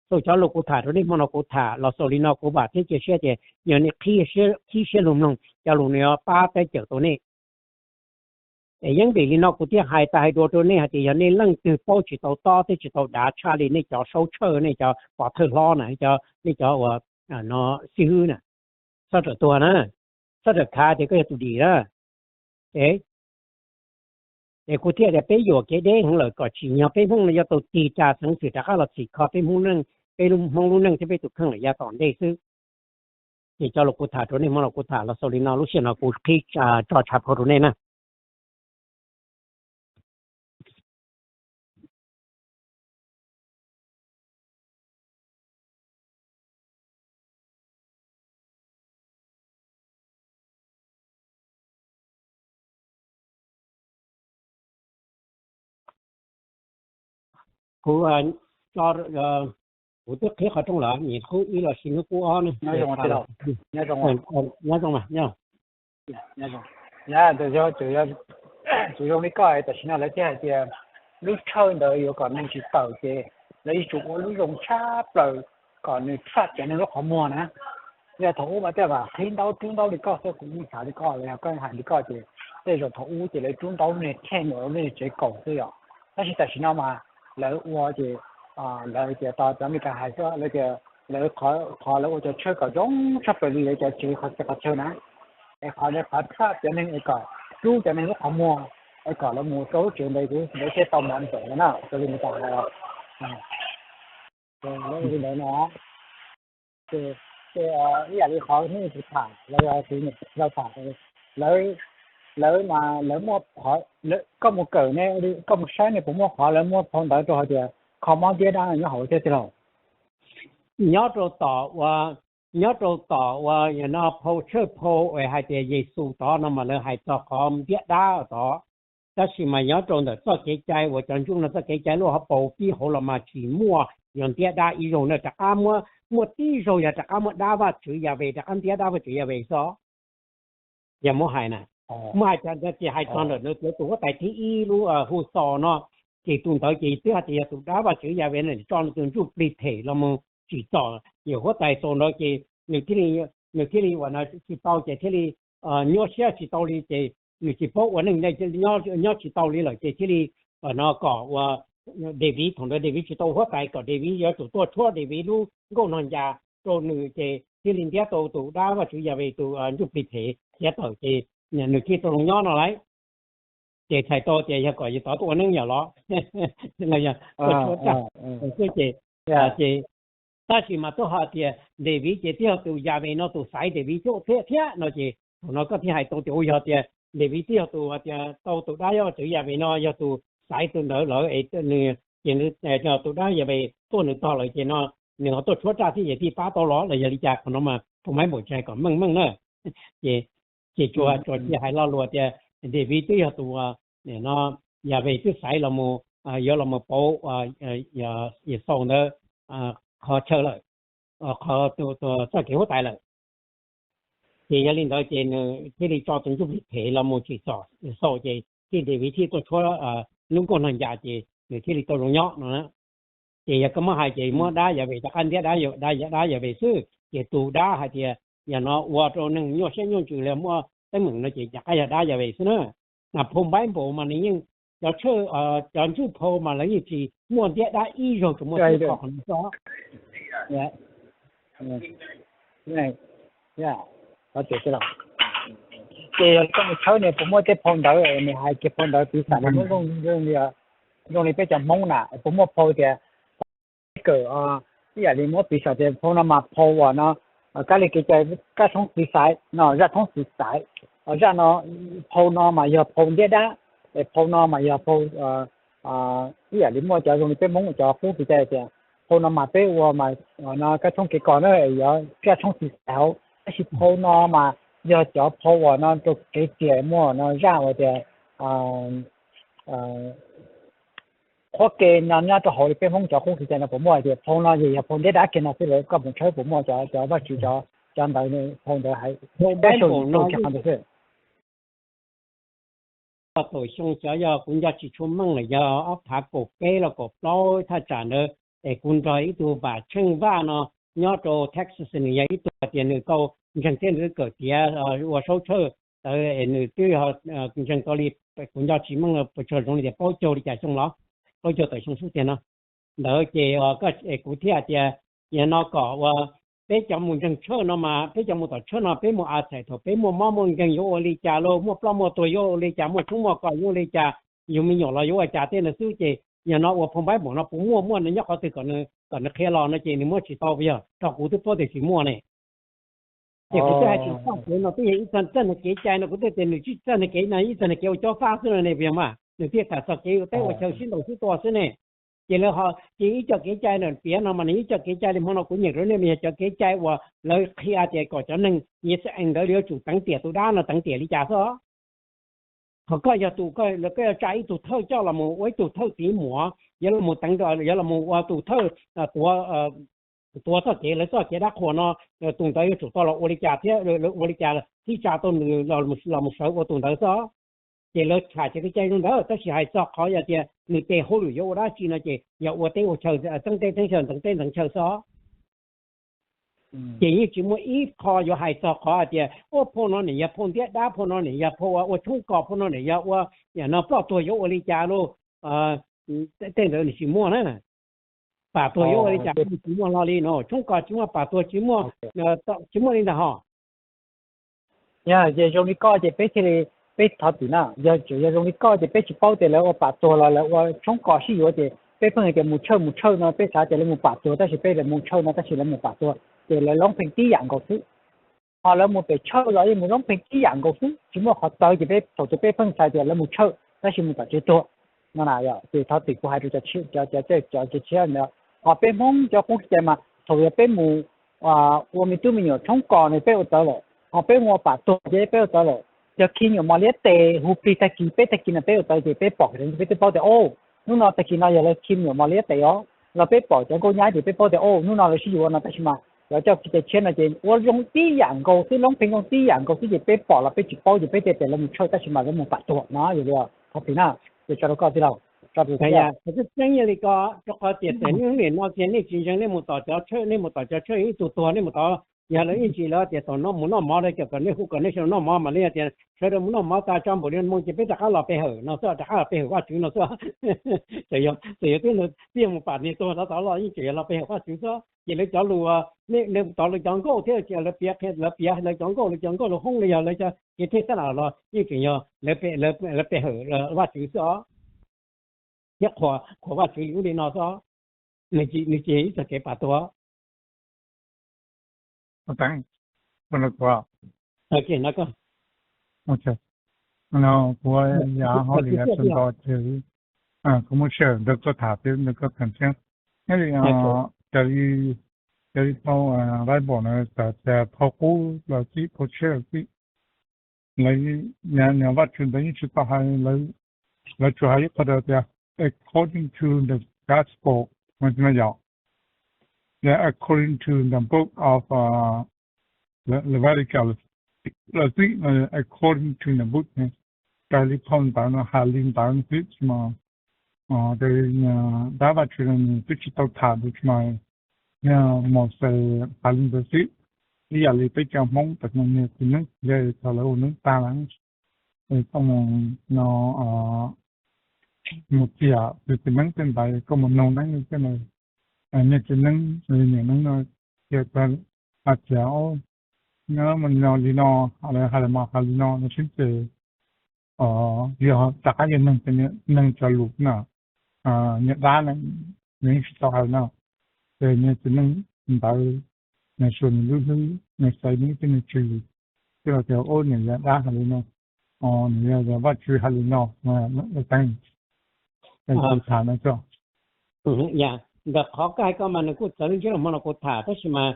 Xaus cov lus kuv tham rau nej hmo no kuv tham los xaus li no kuv vam thiab cia siab tias yog nej qhib siab lug mloog cov lus no yuav pab teb cawm tau nej. Es yeej vim li no kuv thiaj hais tas hais dua rau nej hais tias yog nej leej twg paub tsis tau tob thiab tsis tau dav tshaj li nej cov saub tshawj, nej cov pov thawj hlob na, nej cov uas xib hwb na, txhob rawm tuag na, txhob rawm khav tias koj yog tus dim na. Es kuv thiaj tias peb yuam kev deb heev lawm kom tsim nyog peb Hmoob no yuav tau tig ras xeev xwm rov qab los txhim kho peb Hmoob neej, peb Hmoob lub neej thiab peb tus kheej lawm yav tom ntej xwb. Ces cov lus kuv tham rau nej hmo no kuv tham los xaus li no, lub sij hawm no kuv qhib tso tshav phau rau nej na. Kuv, kuv twb qhib qhov rooj lawm, nyiam qhub ib los sis hnub qub ob ne. Nyob zoo mas. Tsuas zoo li koj tam sim no lawv thiaj hais tias lub tshawj ntawd yuav kom neeg tsis tawm ces lawv yuav tsum ua lub zoo tshaj plaws kom nws tshaj cov neeg lub qhov muag na. Yog thaum ub mas tej zaum qhib ntaub rub ntaub li koj xwb, kuv yeej xav li koj los yog koj hais li koj ces tej zaum thaum ub ces lawv rub ntaub lub niag kheej uas lub niag tsev kaum xwb yom. Tab sis tam sim no mas lawv ua ces lawv tias tos cov Amelikas hais xwb, lawv tias lawv qhov lawv ua cov tshawj kom zoo tshaj plaws li lawv cov tsev qhov txhia qhov chaw na. Es qhov ntawd qhov tshaj cov neeg es kom rub cov neeg lub qhov muag es kom lawv mus rau lub tsev ntawd ces lawv thiaj tau mov ntawm no na, raws li Amelikas hais. Li ntawd no ces ib yam li qhov hnub kuv tham los yog kuv niam laus tham, lawv, lawv mas lawv muaj, koj mus kawm ne, koj mus saib ne puas muaj qhov lawv muaj phau ntawv rau hais tias kho mob ntiab dab no nyob hauv thiab tij laug? Nyob rau tom uas, nyob rau tom uas no phau tshawj phau uas hais tias Yexus tod no mas lawv hais txog qhov ntiab dab tod. Tab sis mas nyob rau ntawm txoj kev cai uas cov ntsuj no txoj kev cai lub hauv paus pib hauv los mas tsis muaj yog ntiab dab ib zaug na, rov qab muaj, muaj tib zaug yog rov qab muaj dab Vajtswv Yahweh, rov qab ntiab dab Vajtswv Yahweh xwb. Yog muab hais na, muab hais ces hais txog ntawm lawv tus huab tais thib ib lub hu xos no, ces tus ntawd ces twb hais tias yog tus dab Vajtswv Yahweh no tso nws tus ntsuj plig phem los mus tsim txom yawm huab tais xaus ntawd ces nws thiaj li, nws thiaj li uas no tsis tau ces thiaj li nyuaj siab tsis tau li ces nws tsis paub ua neej, nyob tsis tau li lawm ces thiaj li no kom ua Daviv, thaum ntawd Daviv tsis tau huab tais kom Daviv yuav tsum tuaj tshuab Daviv lub nkauj nog ncas rau nws ces thiaj li ntiab tau tus dab Vajtswv Yahweh tus ntsuj plig phem khiav tawm ces nws thiaj tau zoo nyob no lauj. Ces txhais tau tias yog kom yus tod tuaj ua neej yom los, los yog tuaj tshuab tag xwb ces, ces tab sis mas twb ho tias Daviv ces twb yog tus Yahweh no tus xaiv Daviv coj thiab thiab no ces thaum no koj thiaj hais tau tias ua yog tias Daviv twb yog tus tias tau tus dab Vajtswv Yahweh no yog tus xaiv tus ntawd lawm es nws Ces tus dab Yas Ves tuaj nws tog lawm ces no nws ho tuaj tshuab raj thiab ces thiaj pab tau los los yog li cas, qhov no mas phoo Npaib Npaum tsis hais kom meej meej na. Ces, ces tsuas, tsuas cia hais lo lus tias Daviv twb yog tus, no, Yas Ves twb xaiv los mus, yuav los mus pauv Yas Xaus ntawd qhov chaw lawm, qhov txoj kev huab tais lawm. Ces yog li ntawd ces nws thiaj li tso tus ntsuj plig phem los mus tsim txom Yas Xaus ces thiaj Daviv thiaj tuaj tshuab lub nkauj nog ncas ces nws thiaj li tau zoo nyob no. Ces yog koj muab hais ces muab dab Yas Ves rov qab ntiab dab, dab Yas Ves xwb ces tus dab hais tias yog no ua rau neeg nyuaj siab nyuaj ntsws li muaj teeb meem no ces rov qab yog dab Yas Ves xwb na. Mas phoo Npaib Npaum mas nws yeej, cov tshawj, cov ntsuj phoo mas lawv yeej tsis muaj ntiab dab ib zaug, tsuas muaj tib qho qhov no xwb. Ces yog koj mus tshawb nws puas muaj tej phau ntawv, nws hais kiag phau ntawv piv xam li muab zoo, zoo li peb cov Hmoob na, puas muaj phau tias, kawm, ib yam li muab piv xam tias phau no mas phau uas no, kab li kev cai, kab thoob txiv xaiv no, zaj thoob txiv xaiv, zaj no, phau no mas yog phau ntiab dab, phau no mas yog phau, ib yam li muaj cov zoo li peb Hmoob cov qub kev cai tias phau no mas peb ua mas no kab thoob kev kos na, yuav zaj thoob txiv xaiv hauv, tab sis phau no mas yog cov phau uas no rau kev txias, muaj no zaj uas tias qhuab ke no nyob rau hauv li peb Hmoob cov qub kev cai no puas muaj tias phau no yog, yog phau ntiab dab kiag no xwb, koj mus tshawb puas muaj cov, cov Vajtswv cov, cov ntawd, phau ntawd hais, phau Npaib Npaum no xwb. Thaum xyoo xyov yog kuv nco tsis tshua meej lawm yog ob phav kaum peb los kaum plaub thaj tsam ntawd es kuv nrog ib tug Vam Tsheej Vaj no nyob rau Texas, nws yog ib tug tias nws tau ntseeg thiab nws twb kawm tiav ua saub tshawj tawv es nws twb ntseeg tau li, kuv nco tsis meej los puas tsuas zoo li tias plaub caug li cas xyoo los, plaub caug tawm xyoo xwb tiag no. Ntawd ces kuv thiaj tias, yog no kom ua peb cov mus ntseeg tshawj no mas peb cov mus tom tshawj no peb mus a txhais thaum peb muaj mob muaj nkeeg yuav ua li cas lauj, muaj ploj muaj tuag yuav ua li cas, muaj tshoob muaj kos yuav ua li cas, yug me nyuam los yuav ua cas tej no xwb ces yog no ua phau Npaib Npaum no puas muaj, muaj nws nyob qhov twg kom nws qhia los no ces nws muab tsis tau, yog rau kuv twb paub tias tsis muaj ne. Ces kuv twb hais tias txoj kev no twb yog ib txoj txawj nws kev cai no, kuv twb tias nws tsis txawj nws kev no, ib txoj nws kev ua cob fab xwb no ne, puas yog mas nws thiaj tham txog kev ua teb ua chaw sib ntaus sib tua xwb ne. Ces lawv ho, ces ib co kev cai no piav no mas nws ib co kev cai li hmo no kuv nyeem rau nej mas yog cov kev cai uas lawv qhia tias kom cov neeg Yixalayees ntawd yuav tsum teev tiam tus dab no teev tiam li cas xwb. Qhov koj yog tus, koj yuav tsa ib tug thawj coj los mus ua ib tug thawj txiv muam yuav los teev, yuav los ua tus thawj tuav, tuav txoj kev, lawv txoj kev dab qhuas no, tus ntawd yuav tsum tau los ua li cas thiab lawv ua li cas thiaj tsa tau nws los mus sawv ua tus ntawd xwb. Ces lawv tham cov kev cai zoo ntawd tab sis hais txog qhov yog tias nws tes hauj lwm yuav ua dab tsi no ces yog ua teb ua chaw, teeb teb teeb chaw, nteev teb nteev chaw xwb. Ces yeej tsis muaj ib qho yuav hais txog qhov hais tias ua phau no nim yog phau ntiab dab, phau no nim yog phau ua tshoob kos, phau no nim yog ua no ploj tuag yuav ua li cas lauj. Tej ntawd nws tsis muaj na. Pam tuag yuav ua li cas tsis muaj hlo li no, tshoob kos tsis muaj, pam tuag tsis muaj, tsis muaj li ntag hos. Yog ces zoo li koj ces peb thiaj li, peb thov txim na, yog tseem yog zoo li koj ces peb tsis paub tias lawv ua pam tuag los lawv ua tshoob kos sib yuav ces peb pheej hais tias mus tshawj mus tshawj no peb xav tias lawv mus pam tuag tab sis peb lawv mus tshawj no tab sis lawv mus pam tuag ces lawv loob pheej tib yam nkaus xwb. Ho lawv mus pem tshawj los yeej mus loob pheej tib yam nkaus xwb, tsis muaj qhov txawv ces peb thaum twg peb pheej xav tias lawv mus tshawj tab sis mus tom tsev tuag no na. Ces thov txim kuv hais rau cov, cov, cov kev tshiab ntawd. Ho peb Hmoob cov qub kev cai mas thaum yog peb mus ua me tub me nyuam tshoob kos no peb ua txawv lawm, ho peb mus ua pam tuag ces peb ua txawv lawm. Yog khi me nyuam mos liab tes hu plig tag kis peb tag kis no peb ua txawv ces peb pom peb twb paub tias o, hnub no tag kis no yog lawv khi me nyuam mos liab tes os, los peb pom cov nkauj nyab ces peb paub tias o hnub no lawv sib yuav no tab sis mas lawv coj kev cai tshiab no ces ua zoo tib yam nkaus xwb, loob pheej zoo tib yam nkaus xwb ces peb pom los peb tsis paub ces peb tias lawv mus tshawj tab sis mas lawv mus pam tuag no. Yog li thov txim na, ces tso rau koj tij laug, tso rau tij laug. Tseeb yog li ko, rau qhov tias txawm niaj hnub nim no tias nej tsis ntseeg, nej mus tom cov tshawj, nej mus tom cov tshawj ib tug tuag, nej mus tom, yog lawv ib ntsis lawv tias tom no mus noj mov, lawv cov kom nej hu kom nej sawv daws noj mov mas lawv tias sawv daws mus noj mov tas tso npaum li moo ces peb rov qab los pe hawm no xwb, rov qab los pe hawm Vajtswv no xwb. Txawm yog twb, twb yog mus pam niag tuag tod tod los yeej tseem yog los pe hawm Vajtswv xwb. Ces lawv cov lus, nej tov lawv cov nkauj thiab lawv piav, lawv piav lawv cov nkauj, lawv cov nkauj lus hoob li yog lawv cov kev thej xab las los yeej tseem yog lawv pe hawm Vajtswv xwb os. Thiab qhuas, qhuas Vajtswv li ub li no xwb os. Nws tsis yog ib txoj kev pam tuag. Kuv, kuv, kuv, Kuv muab share ntawm koj tham thiab ntawm koj tham thiab. Nyob li, raws li, raws li phau Bible na, txawm tias phau qub los xij, phau tshiab los xij, lawv, Vajtswv ntawd yeej tsis tau hais, lawv tsuas hais ib qho tias according to the gospel, no yog, according to the book of Leviticus, los xij according to the book, raws li phau ntawv no hais li ntawd xwb. Mas dab Vajtswv no nws twb tsis tau tham ntawd mas yog Mauxes hais li ntawd xwb. Ib yam li peb cov Hmoob tam sim no niag txiv neeb yog thaum lawv ua neeb tag lawm, es koj mus no mus txiam tus txiv neeb tej ntawd, koj mus nug neeb tej ntawd, niag txiv neeb, niam neeb no, hais tias, nyob li no, lawv hais los mas hais li no no sib ces, yog rov qab yog neeg, neeg cov lus na, niag dab na, nws yeej tsis tau hais no, ces niag txiv neeb ntawd, nws suav nws lub hlwb, nws xaiv nws tej nws tswv yim, thiaj los tias ub, nws yog dab hais li no, nws yog Vajtswv hais li no, teeb, es kuv tham no tso. Ntawm qhov koj hais ko mas nws kuj txawv li ntseb los hmo no kuv tham, tab sis mas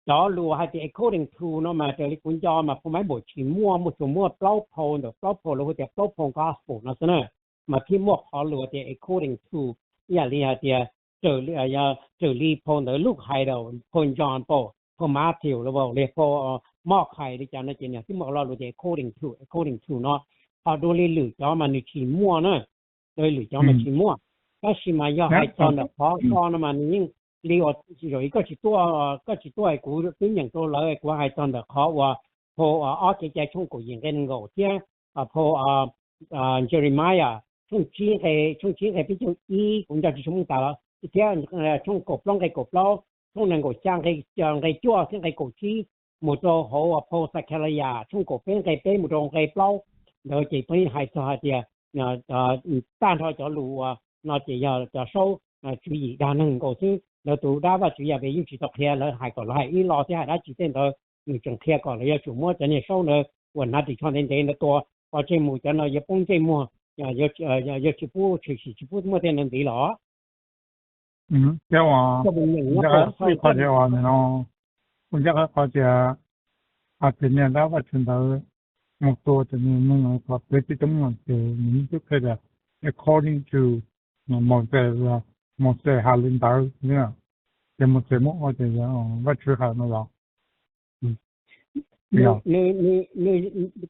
cov lus hais tias according to no mas raws li kuv nco mas phau Bible tsis muaj, muaj tsuas muaj plaub phau, ntawm plaub phau lawv hu tias plaub phau gospel no xwb na, mas thiaj muaj qhov lus tias according to, ib yam li hais tias raws li phau ntawd Luke hais, phau John, phau Matthew los li phau Mark hais li cas no ces nws thiaj muaj lo lus tias according to, according to no. Ho dua li lwm cov mas nws tsis muaj na, dua li lwm cov mas tsis muaj. Tab sis mas yog hais txog ntawm qhov ko no mas nws yeej li uas koj tsis tuaj, koj tsis tuaj kuv twb nyeem rau lawv, kuv hais txog ntawm qhov uas phau ob Kev cai tshooj kaum yim nqe nees nkaum thiab phau Jeremiah tshooj tsib nqe, tshooj tsib nqe peb caug ib, kuv nco tsis tshua meej tas los thiab tshooj kaum plaub nqe kaum plaub, tshooj nees nkaum xya nqe cuaj thiab nqe kaum tsib, mus rau hauv phau Xakhalaya tshooj kaum peb nqe peb mus rau nqe plaub. Ntawd ces peb hais txog hais tias tag nrho cov lus uas no ces yog cov saub tswv yim dag neeg nkaus xwb. Lawv tus dab Vajtswv Yahweh yeej tsis tau qhia lawv hais kom lawv hais ib lo thiab hais dab tsi tej ntawd, nws tseem qhia kom lawv yuav tsum muab cov niag saub ntawd uas hnav ris tsho ntev ntev ntawd tua, ua tseg mus cov no yuav poob ntsej muag, yuav tsis pub tshwm sim, tsis pub muaj tej ntawd ntxiv los. Thiab uas kuv ncaj qha qhov tias, hais tias niag dab Vajtswv ntawd mus tua cov niag neeg uas pem teb toob no ces nws yeej twb qhia tias according to Mauxes, Mauxes hais li ntawd, ces Mauxes muab ua tias yog Vajtswv hais no los.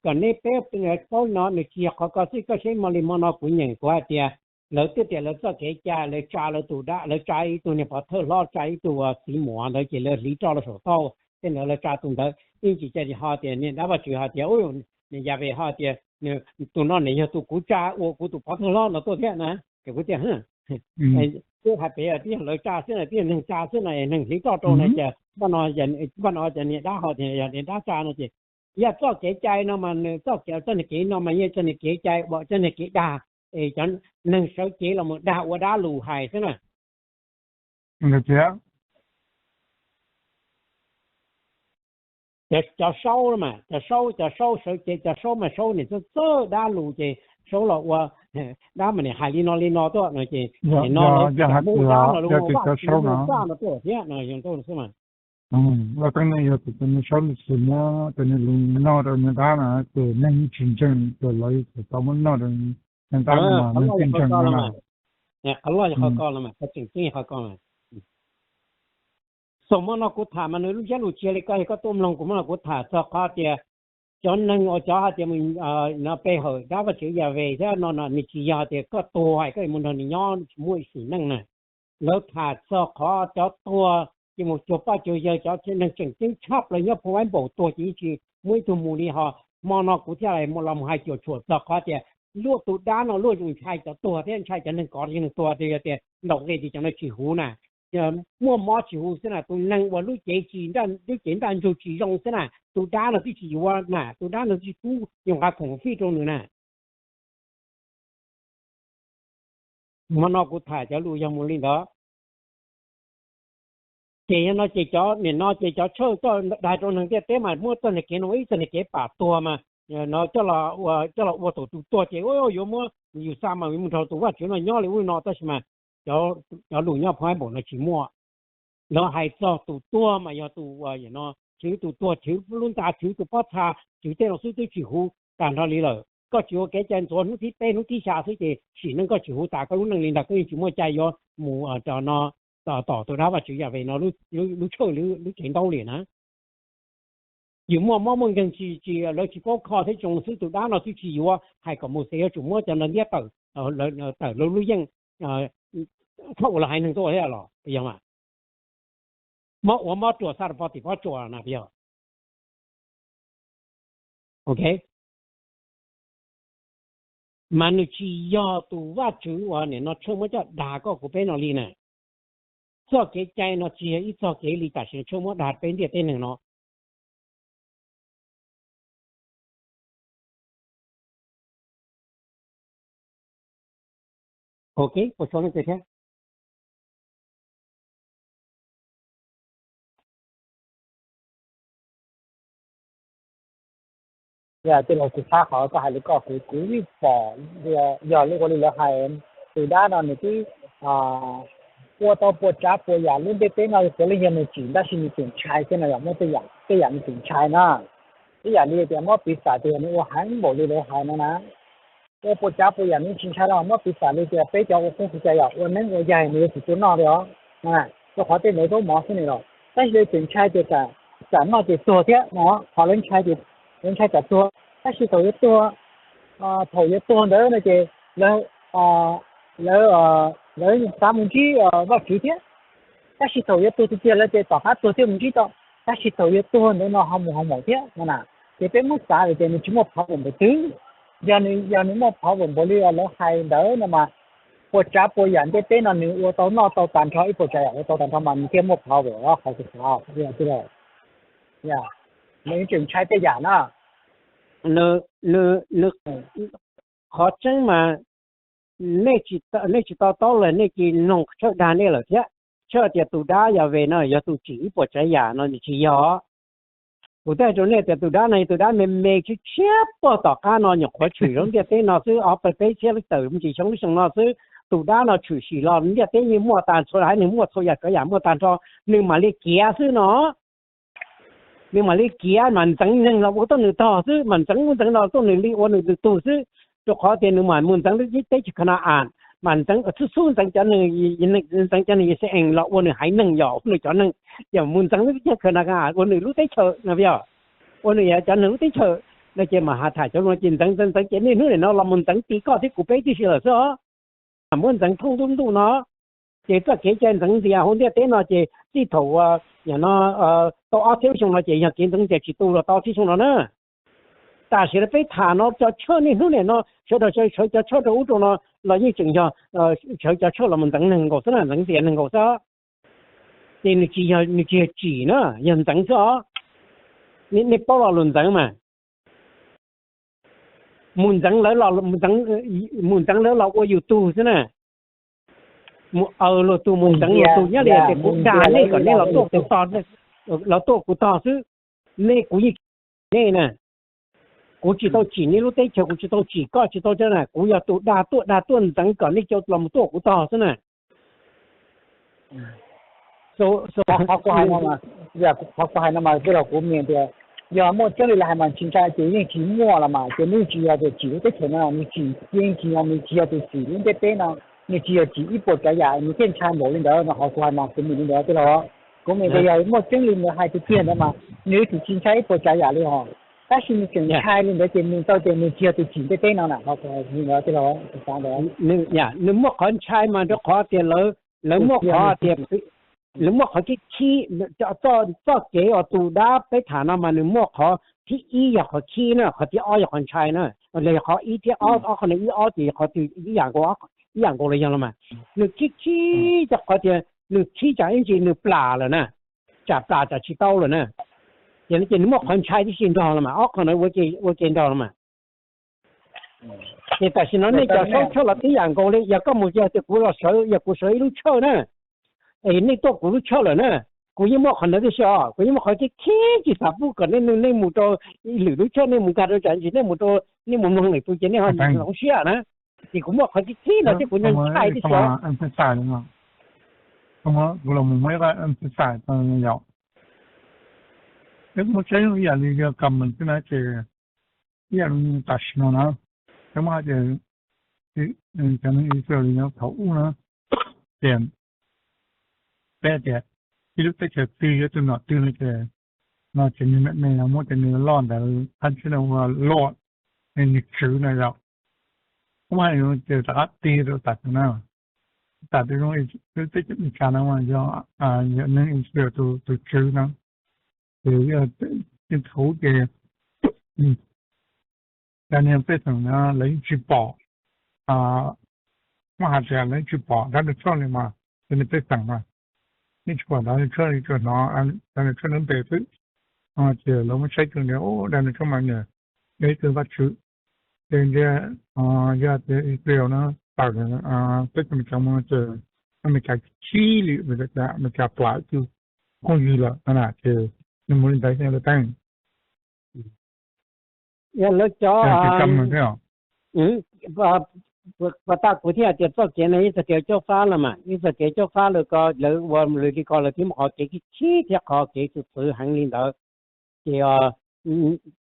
Kom nej peb paub no nws tsis yog qhov ko xwb, koj saib hmo li hmo no kuv nyeem kuv hais tias lawv twb tias lawv txoj kev cai, lawv tsa lawv tus dab, lawv tsa ib tug niag pov thawj hlob, tsa ib tug txiv muam ntawd ces lawv hliv roj los saum tauj tej ntawd, lawv tsa tus ntawd ib ntsis ca ho tias niag dab Vajtswv ho tias, niag Yahweh ho tias tus no nws yog tus kuv tsa ua kuv tus pov thawj hlob no tuaj thiab na. Ces kuv tias, twb hais pem twb yog lawv tsa xwb na, twb yog neeg tsa xwb na, neeg hliv roj rau na ces paj no, paj no ces niag dab ho tias yog niag dab tsa no ces yog txoj kev cai no mas nws txoj kev, txoj niag kev no mas yog txoj niag kev cai uas txoj niag kev dag, es cov neeg sawv cev los mus dag ua dab lus hais xwb na. Cov saub mas, cov saub, cov saub sawv cev, cov saub mas saub nim txawj txawj dab lus ces saub los ua dab mas nim hais li no li no tuaj no ces nim no lawv tsis kam muab ua dab no, lawv ua Vajtswv lub npe txaj no tuaj thiab no, yog xwb mas. Lawv tej neeg yog tus saub lus xwm muab cov niag lus noj rau niag dab na ces neeg tsis ntseeg ces lawv txawm tau muab noj rau niag dab no mas neeg tsis ntseeg no na. Qhov loj yog qhov ko no mas, qhov tseem ceeb yog qhov ko mas. Xaum hmo no kuv tham mas nws lub ntsiab lus tsis yog li ko, yog koj tuaj mloog kuv hmo no kuv tham txog qhov tias cov neeg uas cov hais tias no pe hawm dab Vajtswv Yahweh thiab no no, nws tsis yog hais tias koj tuag hais koj mus nrog nws nyob tsis muaj ib sim neej na. Lawv tham txog qhov cov tuag ces mus cuag poj cuag yawg, cov neeg tseem ceeb tshaj plaws nyob phau Bible tuag ces yeej tsis muaj ib tug mus li. Ho hmo no kuv thiaj los mus hais cuam tshuam txog qhov tias luaj tus dab no luaj zoo ntshai cov tuag thiab ntshai cov neeg kov neeg tuag, yog tias ntaus nqi tias cov no tsis huv na, muaj mob tsis huv xwb na, tus neeg uas lub cev tsis, lub cev ntaj ntsug tsis zoo xwb na, tus dab no twb tsis yuav na, tus dab no twb tsis pub yuav nqa khoom fij rau nws na. Hmo no kuv tham cov lus yog mus li ntawd. Ces yog no ces cov nim no ces cov tshawj coj dag rau neeg ntiaj teb mas muab txoj niag kev no ib txoj niag kev pam tuag mas no coj los ua thaum tus tuag ces yuav muab yus xa mas mus nrog tus Vajtswv no nyob li ub li no, tab sis mas cov lus nyob phau Npauj no tsis muaj. Lawv hais txog tus tuag mas yog tus, no, chwv tus tuag, chwv lub nta, chwv tus pob txha, chwv tej no xwb twb tsis huv tag nrho li lawm. Koj tsis ua kev cai ntxuav hnub thib peb hnub thib xya xwb ces sim neej koj tsis huv tas koj lub neej li ntag, koj yeej tsis muaj cai yuav mus, no, tom tus dab Vajtswv Yas Ves no lub tshawj lub tsev ntaub li na. Yus muaj mob muaj nkeeg tsis, lawv tsis paub kho thiab zoo xwb, tus dab no twb tsis yuav hais kom Mauxes yuav tsum muab cov nrog ntiab tawm, tawm lawv lub yeej, txhob ua lawv haiv neeg tuaj thiab los puas yog mas? Mob ua mob ruas xa rau pob tim pob tsuas na puas yog? Ok, mas nws tsis yog tus Vajtswv uas nim no tshawj muab coj dag koj kuv peb no li na. Txoj kev cai no tsis yog ib txoj kev li tam sim no tshawj muab dag peb ntiaj teb neeg no. Ok, puas tshua leej twg thiab? Yog tij laug, kuv txhab qhov koj hais li ko, kuv, kuv yeej pom yog li ua li lawv hais, tus dab no nws twb ua tau puas tsav puas yam lub ntiaj teb no puav leej yog nws tsim, tab sis nws tseem ntshai thiab no, yog muaj tej yam, tej yam nws tseem ntshai na. Ib yam li tias muab piv xam tias nws ua heev npaum li lawv hais no na, ua puas tsav puas yam nws tsis ntshai los muab piv xam li tias peb cov ua qoob ua cai yom, ua neeb ua yaig nws yuav tsum tuaj noj li os, rau qhov tej ntawd zaub mov xwb ni los. Tab sis lawv tseem ntshai tias tsam noj ces tuag thiab no, qhov lawv ntshai ces lawv ntshai tsam tuag. Tab sis thaum yuav tuag, thaum yuav tuag ntawd no ces lawv, lawv, lawv xav mus ntsib Vajtswv thiab. Tab sis thaum yuav tuag tiag tiag lawv ces tom qab tuag thiaj mus ntsib tau. Tab sis thaum yuav tuag ntawd no ho mus ho maum thiab no na. Ces peb muab xav tias nws tsis muaj power npaum twg. Yog nws, yog nws muaj power npaum li lawv hais ntawd no mas, puas tsav puas yam ntiaj teb no nws ua tau noj tau tag nrho, ib puas tsav yam ua tau tag nrho mas nws thiaj muaj power, qhov kuv xav. Nws yeej tseem ntshai tej yam na. Qhov tseeb mas nej tsis to taub los nej cia li mloog tshawj dag nej lawm thiab. Tshawj tias tus dab Yas Ves no yog tus tsim ib puas tsav yam no nws tsis yog. Kuv twb hais rau nej tias tus dab no yog tus dab me me tshiab tshiab puag tom qab no nyuam qhuav tshwm lub ntiaj teb no xwb, ob peb peb txhiab lub tawm me ntsis xyoo lub xyoo no xwb. Tus dab no tshwm sim los ntiaj teb yeej muaj tas, txhua haiv neeg muaj, txhua yam tsav yam muaj tag nrho, nws mam li kiav xwb no. Nws mam li kiav mas ntxeev neeg los ua tuaj nws tog xwb, mas ntxeev ub ntxeev no tuaj nws li ua nws tug xwb. Rau qhov tias nws mam mus ntxeev lub teb chaws Kanaas, mas ntxeev xub xub ntxeev cov neeg, ntxeev cov neeg Yixalayees los ua nws haiv neeg, yog ua nws cov neeg, ces mus ntxeev lub teb chaws Kanaas ua nws lub teb chaws no, yog ua nws cov neeg lub teb chaws no ces mam has tham cov lus no ces ntxeev ntxeev ntxeev ces niaj hnub nim no los mus ntxeev ti koj thiab kuv peb tib si lawm xwb os. Mas muab ntxeev phooj ntuj ntuj no, ces txoj kev cai ntxeev ntxias hauv ntiaj teb no ces txij thaum no tau ob txhiab xyoo no ces yog kev ntxeev ntxias tsis tu los tau txhiab xyoo no na. Tam sim no peb tham no cov tshawj niaj hnub nim no sawv daws sawv cov tshawj rau ub rau no los yeej tseem yog sawv cov tshawj los mus ntxeev neeg nkaus xwb na, ntxeev ntxias neeg nkaus xwb. Ces nws tsis yog, nws tsis yog tsim na, yog ntxeev xwb os. Nej paub lo lus ntxeev mas? Mus ntxeev lawv los, mus ntxeev lawv los ua yus tug xwb na. Mus aws luag tug, mus ntxeev luag tug, nyob li tias kuv dag nej kom nej los tuaj kuv tog, los tuaj kuv tog xwb. Nej, kuv yeej tsis tsim nej na. Kuv tsis tau tsim nej lub teb chaws, kuv tsis tau tsim koj tsis tau cov na, kuv yog tus dag tuaj dag tuaj ntxeev kom nej cov los mus tuaj kuv tog xwb na. Qhov kuv hais no mas, qhov kuv hais no mas tij laug, kuv mloog tias yog muaj tseeb li lawv hais mas tsis ntshai ces yeej tsis muaj los mas, ces nws tsis yog tias tsim lub teb chaws no, nws tsis, yeej tsis yog, nws tsis yog tus tsim lub ntiaj teb no, nws tsis yog tsim ib puas tsav yam nws thiaj ntshai npaum li ntawd no. Qhov kuv hais mas kuv mloog li ntawd tij laug. Kuv mloog tias yog muaj tseeb li nws hais tiag tiag ntawd mas nws tsis, tsis ntshai ib puas tsav yam li hos, tab sis nws tseem ntshai li ntawd ces nws tau tias nws tsis yog tus tsim ntiaj teb no na. Qhov kuv hais li ntawd tij laug, kuv xav ntawd. Nws muaj qhov ntshai mas rau qhov tias lawv muaj qhov tias, lawv muaj qhov khib khib. Txoj kev uas tus dab peb tham no mas nws muaj qhov thib ib yog qhov khib na, qhov thib ob yog qhov ntshai na, los yog qhov ib thiab ob, ob qhov no ib ob ces yog qhov twg ib yam nkaus, ib yam nkaus los yog los mas. Nws khib khib rau qhov tias nws khib tsam ib ntsis nws plam lawm na, tsam plam tsam tsis tau lawm na. Ces no ces nws muaj qhov ntshai tib si nrog los mas, ob qhov no ua ke nrog los mas. Ces tam sim no nej cov saub tshawj los tib yam nkaus li, yog koj mus, yog tias kuv los sawv, yog kuv sawv ib lub tshawj na, es nej tuaj kuv lub tshawj lawm na, kuv yeej muaj qhov ntawd tib si os, kuv yeej muaj qhov khib khib tsis xav pub kom nej, nej mus rau lwm lub tshawj, nej mus nkag rau tsam ntsis, nej mus rau, nej mus mloog lwm tus ces nej ho hloov siab na. Ces kuv muaj qhov khib khib no thiab kuv ntshai thiab xwb. Kuv los mus muab ib qho emphasize yom, peb muab tseeb ib yam li yog comment xwb na ces ib yam li tam sim no na, peb muab hais tias cov neeg Israel li no thaum ub na, ces peb tias ib lub teb chaws twg yuav tus nom twg no ces, no ces nws me me no muab cov nws loj ntawd country no ua lord, nws tswv no yom. Muab hais ces rov qab tig rau tam sim no na, tam sim no lub teb chaws Amelikas no yog, yog neeg Israel tus tswv no, ces yog thaum ub ces cov niag pej xeem no lawv yeej tsis pom, muab hais tias lawv yeej tsis pom Donald Trump li mas, cov niag pej xeem mas yeej tsis pom Donald Trump li, tsuas hnov Donald Trump lub npe xwb. Ces lawv muab saib kiag tias Donald Trump mas nws yog ib tug vaj tswv, ces ntiag yog tias Israel no tawm peb cov Amelikas mus ces Amelikas khib li, Amelikas plam ib tug phooj ywg lawm no na, ces nws mus li ntawd xwb lawv teeb. Yog lawv cov, pas tas kuv thiaj hais tias txoj kev no ib txoj kev coj fab los mas, ib txoj kev coj fab lawm ko lawv ua lwm li ko lawv thiaj muaj qhov kev khib khib thiab qhov kev txwv txwv heev li ntawd. Ces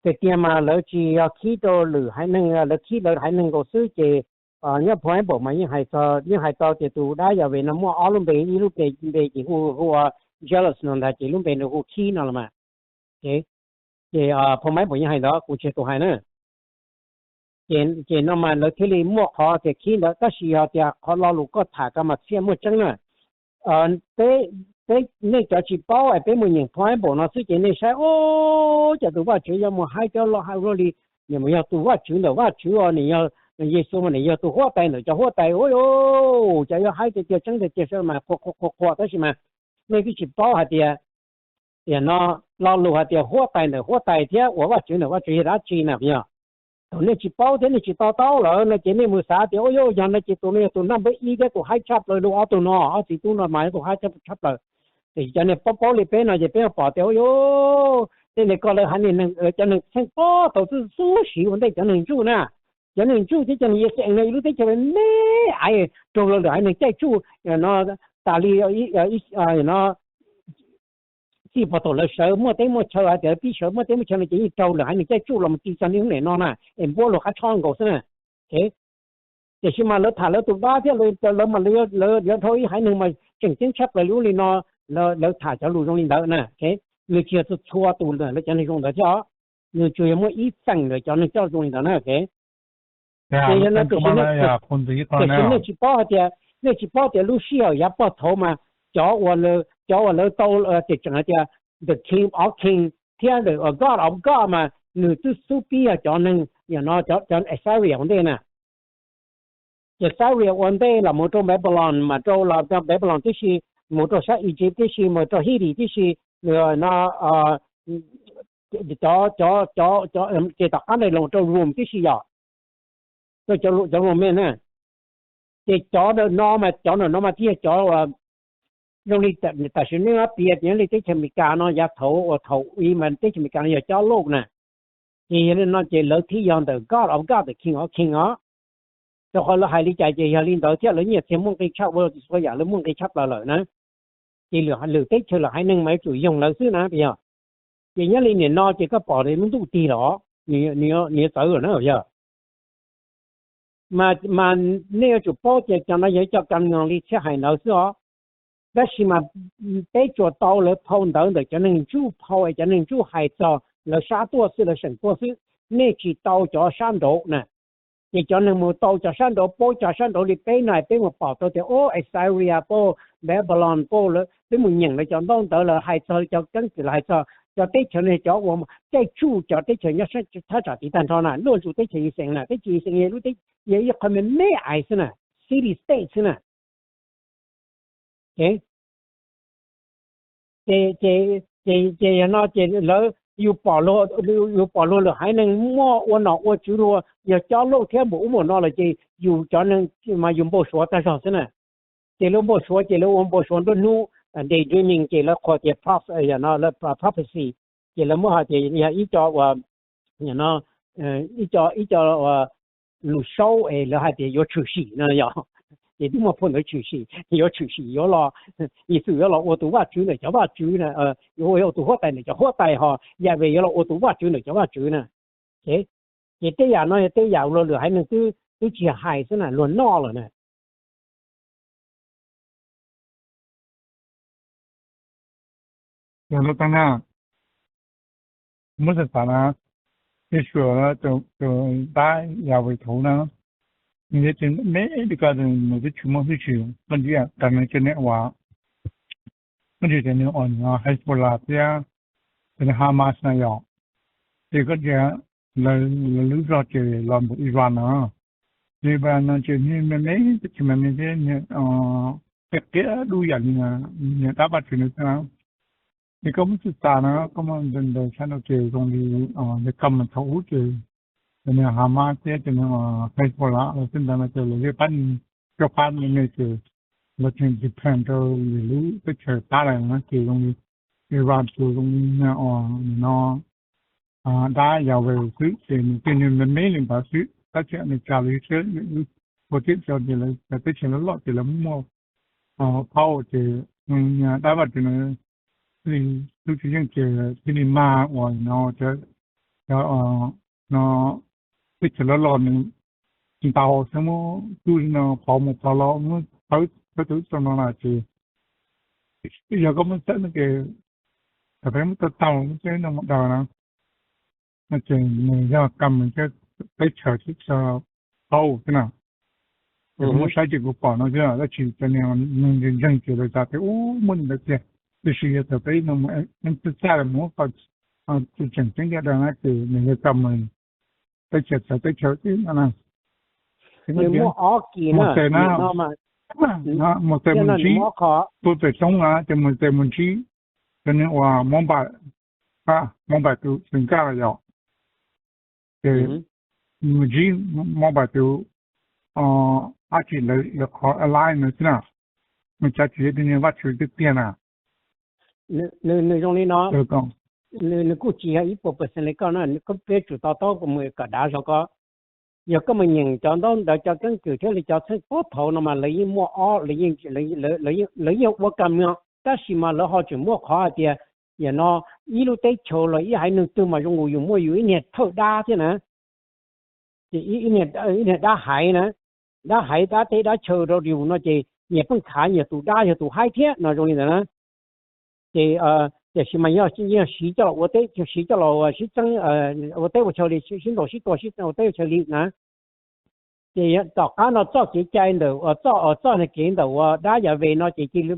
tiag tiag mas lawv tsis yog khib rau lwm haiv neeg, lawv khib lawv haiv neeg nkaus xwb ces nyob phau Bible mas yeej hais txog, yeej hais tau tias tus dab Yas Ves no muaj ob lub npe, ib lub npe ces hu hu ua Jealous no ntag, ces lub npe nws hu khib no los mas. Ces phau Bible yeej hais ntawd, kuv tsis yog tus hais na. Ces no mas lawv thiaj li muaj qhov tias khib ntawd, tab sis yog tias qhov lo lus koj tham ko mas thiaj muaj tseeb na. Peb, peb nej cov tsis paub es peb mus nyeem phau Bible no xwb ces nej saib, o, cas tus Vajtswv yuav mus haib cov loj haib luaj li, nws mas yog tus Vajtswv ntawm Vajtswv os, nws yog Yexus mas nws yog tus huab tais ntawm cov huab tais, o, cas yuav haib tiag tiag, tseeb tiag tiag mas qhuas qhuas qhuas, tab sis mas nej twb tsis paub hais tias, tiam no lo lus hais tias huab tais ntawm huab tais thiab ua Vajtswv ntawm Vajtswv yog dab tsi na yog. Thaum nej tsis paub thiab nej tsis to taub lawm no ces nej mus xav tias, o, yog no ces tus no yog tus naj npawb ib thiab tus haib tshaj plaws, lub ob tug no, ob txiv tub no mas yog tus haib tshaj plaws. Ces cov neeg paub paub li peb no ces peb pom tias, o, tej niag ko lawv haiv neeg, cov neeg txheej pob tau xub siv ua ntej cov neeg ntsuj na. Cov neeg ntsuj thiab cov neeg Yiv Xees no ib lub teb chaws me me aiv raug lawv haiv neeg caij tsuj no tas li no. Txij puag thaum lawv sawv muaj teb muaj chaw, hais tias lawv pib sawv muaj teb muaj chaw no ces yeej raug lawv haiv neeg caij tsuj los mus txij txog niaj hnub niam no na, es npuab luag qab tshob nkaus xwb na. Tiam sis mas lawv tham lawv tus dab thiab lawv mas lawv yuav dhau ib haiv neeg mas tseem ceeb tshaj plaws li ub li no, lawv tham cov lus zoo li ntawd na. Nws tsis yog txhua tus lawv cov neeg zoo ntawd thiab os, nws tsuas yog muaj ib feem lawv cov neeg coj zoo li ntawd na. Ces yog no, tiam sis nej tsis paub hais tias, nej tsis paub tias lub sij hawm yav puag thaud mas cov, cov uas lawv tau tias tseem hais tias the King of Kings thiab the God of God mas nws twb xub pib yog cov neeg, no cov Assyria ua ntej na. Ces Assyria ua ntej los mus rau Babylon mas rau los Babylon tib si, mus rau sab Egypt tib si, mus rau Hiti tib si, no, cov, cov, cov, ces tom qab ntawd los rau Rome tib si yom, rau cov Roman na. Ces cov ntawm no mas, cov ntawm no mas thiaj yog cov uas zoo li tam sim no piav tias nyob li teb chaws Amelikas no yav thaud uas thaum ub mas teb chaws Amelikas no yog cob lauj na. Ces yog li no ces lawv thiaj yog ntawm God of God, the King of Kings os. Rau qhov lawv hais li cas ces yog li ntawd thiab, lawv nyiaj txiag muaj nqi tshaj, ua txhua yam lawv muaj nqi tshaj plaws lawm na. Ces lwm teb chaws lwm haiv neeg mas yuav tsum yoog lawv xwb na yog. Ces nyob li nim no ces koj pom lub ntuj tig los, nws yuav txawv lawm na yog. Mas nej yuav tsum paub tias cov no yog ib co kam no li txhiaj hais ntawd xwb os. Tab sis mas peb tsuas tau lawv phau ntawv ntawm cov neeg ntsuj phau es cov neeg ntsuj hais txog lawv sab tuaj xwb, lawv seem tuaj xwb. Nej tsis tau cov sab nraud na. Ces cov neeg mus tau cov sab nraud, paub cov sab nraud li peb na, peb mus pom tau tias, o, Assyria, paub Babylon, paub, peb mus nyeem lawv cov ntaub ntawv, lawv hais txog cov keeb kwm, lawv hais txog cov teb chaws no, cov uas caij tsuj cov teb chaws nyob thaj tsam tiv tag nrho na, luaj ntsus teb chaws Yixees na, teb chaws Yixees yog lub teb, yog ib qho me me aiv xwb na, city state xwb na. Ces, ces, ces yog no ces lawv, yus pom luag, yus pom luag lwm haiv neeg muaj ua nom ua tswv luag yog cob lauj thiab npaum ub npaum no lawm ces yus cov neeg mas yus npau suav tag zog xwb na. Ces lawv npau suav ces lawv ua npau suav nruab hnub, daydreaming ces lawv qhuas tias prophecy, ces lawv muab hais tias yog ib co uas, no, ib co, ib co uas lus saub es lawv hais tias yuav tshwm sim no yog, ces twb muaj phau ntawv tshwm sim, yuav tshwm sim yuav los, Yexus yuav los ua tus Vajtswv ntawm cov vaj tswv na, yuav ua tus huab tais ntawm cov huab tais, ho Yahweh yuav los ua tus Vajtswv ntawm cov vaj tswv na. Ces, ces tej yam no yog tej yam luag lwm haiv neeg twb, twb tsis hais xwb na, luag noj lawm na. Yog lub teeb na, muab xav xav na, Israel tus dab Yahweh thaud na, nws yeej tsis me li ko, nws twb tsis muaj hwj chim koj ntsia tas nws cov niag uas, koj ntsia cov niag uas Hezbollah thiab cov niag Hamas na yom, ces koj ntsia lawv lub zog ces los ntawm Iran na, ces Iran no ces niag me me, tsis me me thiab, qias qias dub yam li niag dab Vaj Tswv no xwb na. Ces koj muab xav xav na, koj muab ntawd sab no ces zoo li yog koj mus thaum ub ces cov niag Hamas thiab cov niag Hezbollah los xwb ntawd no ces lawv yeej pab, cov pab me me ces lawv tseem depend rau lwm lub teb chaws pab lawm na, ces zoo li Iran tus zoo li niag uas no dab Yahweh xwb ces nws tej niag me me li ntawd xwb, tab sis Amelikas los yog seb ua teb chaws ces lawv cov teb chaws loj loj ces lawv muaj power ces dab Vaj Tswv no thiaj li, lub tswv yeej ces thiaj li mag uas no cov, cov no teb chaws loj loj nws ntaus xwb muab tub no pov mus pov los muab thawb, thawb tus txog no na ces yog koj muab txawb no ces thaum peb muab tau taug lub teb no mus daws na, no ces nws yog kam mus teb chaws teb chaws qauj xwb na. Ces kuv mus saib ces kuv pom no xwb, tab sis cov niag neeg ntseeg ntseeg ces lawv xav tias ub muaj li ntawd tiag, tiam sis yog thaum peb no mus txaj mus muab qhov tseem ceeb coj daws na ces nws yog kam mus teb chaws txawv teb chaws xwb no na. Mus tes na, mus tes mus ntsib, tuaj pem roob na ces mus tes mus ntsib cov niag uas Mobile, Mobile tus xwm nkaj los yog ces mus ntsib Mobile tus dab tsi lawv qhov airline no xwb na, mus cav tsis yog tej niag vaj tswv tiag tiag na. Nws zoo li no, nws kuj tsis yog ib puas percent li koj na, koj peb tsum to taub mus kom dav zog ko. Yog koj mus nyeem cov ntaub ntawv cov keeb kwm thiab li cov txheej pob thaud no mas lawv yeej muaj ob, lawv yeej ua kam no, tab sis mas lawv ho tseem muaj qhov hais tias yam no ib lub teb chaws los ib haiv neeg twg mas zoo nkaus yus muaj yus ib niag thawj dab thiab na. Ces ib niag dab haiv na, dab haiv dab teb dab chaw rau yus no ces nyias pheej khav nyias tus dab yog tus haib thiab no zoo li ntawd na. Ces tiam sis mas yog siv coj los ua teb, siv coj los sib txeeb ua teb ua chaw li, sib ntaus sib tua ua teb ua chaw li na. Ces tom qab no txoj kev cai ntawm txoj, txoj niag kev ntawm uas dab Yahweh no ces cia li,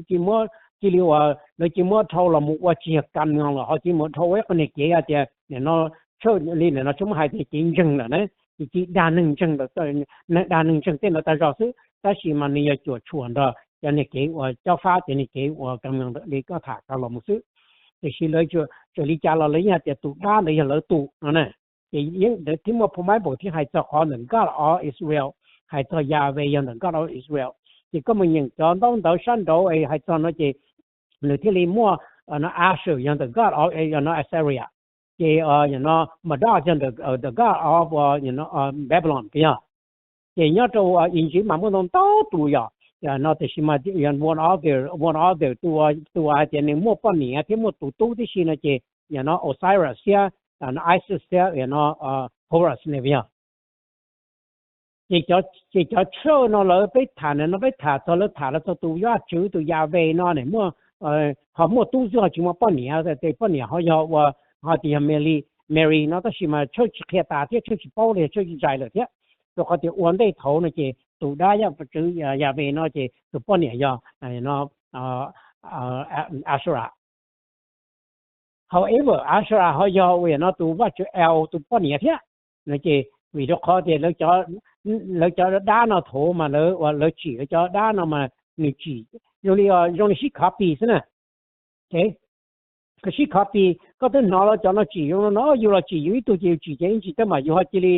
cia li uas lawv cia li muab dhau los mus ua tsis yog kam no lawm, ho cia li muab dhau ua ib qho niag kev hais tias nim no tshaj li nim no tshaj muab hais tias kev ntseeg lawm na, ces cia li dag neeg ntseeg, dag neeg ntseeg tej ntawd tag zog xwb, tab sis mas nws yog cuam tshuam nrog cov niag kev uas cob fab, cov niag kev uas kam no li koj tham tau los mus xwb. Tiam sis lawv txawm li cas los lawv yeej hais tias tus dab ntawd yog lawv tus no na. Ces yeej ntawd thiaj muaj phau Bible thiaj hais txog qhov ntawm God of Israel, hais txog Yahweh yog ntawm God of Israel. Ces koj mus nyeem cov ntaub ntawv sab nraud es hais txog no ces nws thiaj li muaj no Asshur yog ntawm God of no Assyria, ces no Marduk yog ntawm the God of Babylon yog. Ces nyob rau Iziv mas muaj ntau ntau tus yom, no tiam sis mas one of the, one of the tus uas hais tias nws muaj poj niam thiab muaj tus tub tib si no ces yog no Osiris thiab Isis thiab no Horus ne yog. Ces cov tshawj no lawv peb tham no peb tham txog, lawv tham los txog tus Vajtswv tus Yahweh no ne muaj, ho muaj tub xwb ho tsis muaj poj niam, tes poj niam ho yog ua, ho tias yog Mary, Mary no tab sis mas tshawj tsis qhia tas thiab tshawj tsis paub li, tshawj tsis zais lawm thiab. Rau qhov tias ua ntej thaud no ces tus dab Vajtswv Yahweh no ces tus poj niam yog no Asherah. However, Asherah ho yog uas yam no tus vaj tswv El tus poj niam thiab no ces vim rau qhov tias lawv cov dab no thaud mas lawv, lawv tsim lawv cov dab no mas nws tsim zoo li, zoo li sib copy xwb na. Sib copy, koj twb hnov lawv cov no tsim zoo no, yus los tsim yus ib tug ces yus tsim ces ib ntsis tej mas yus ho cia li,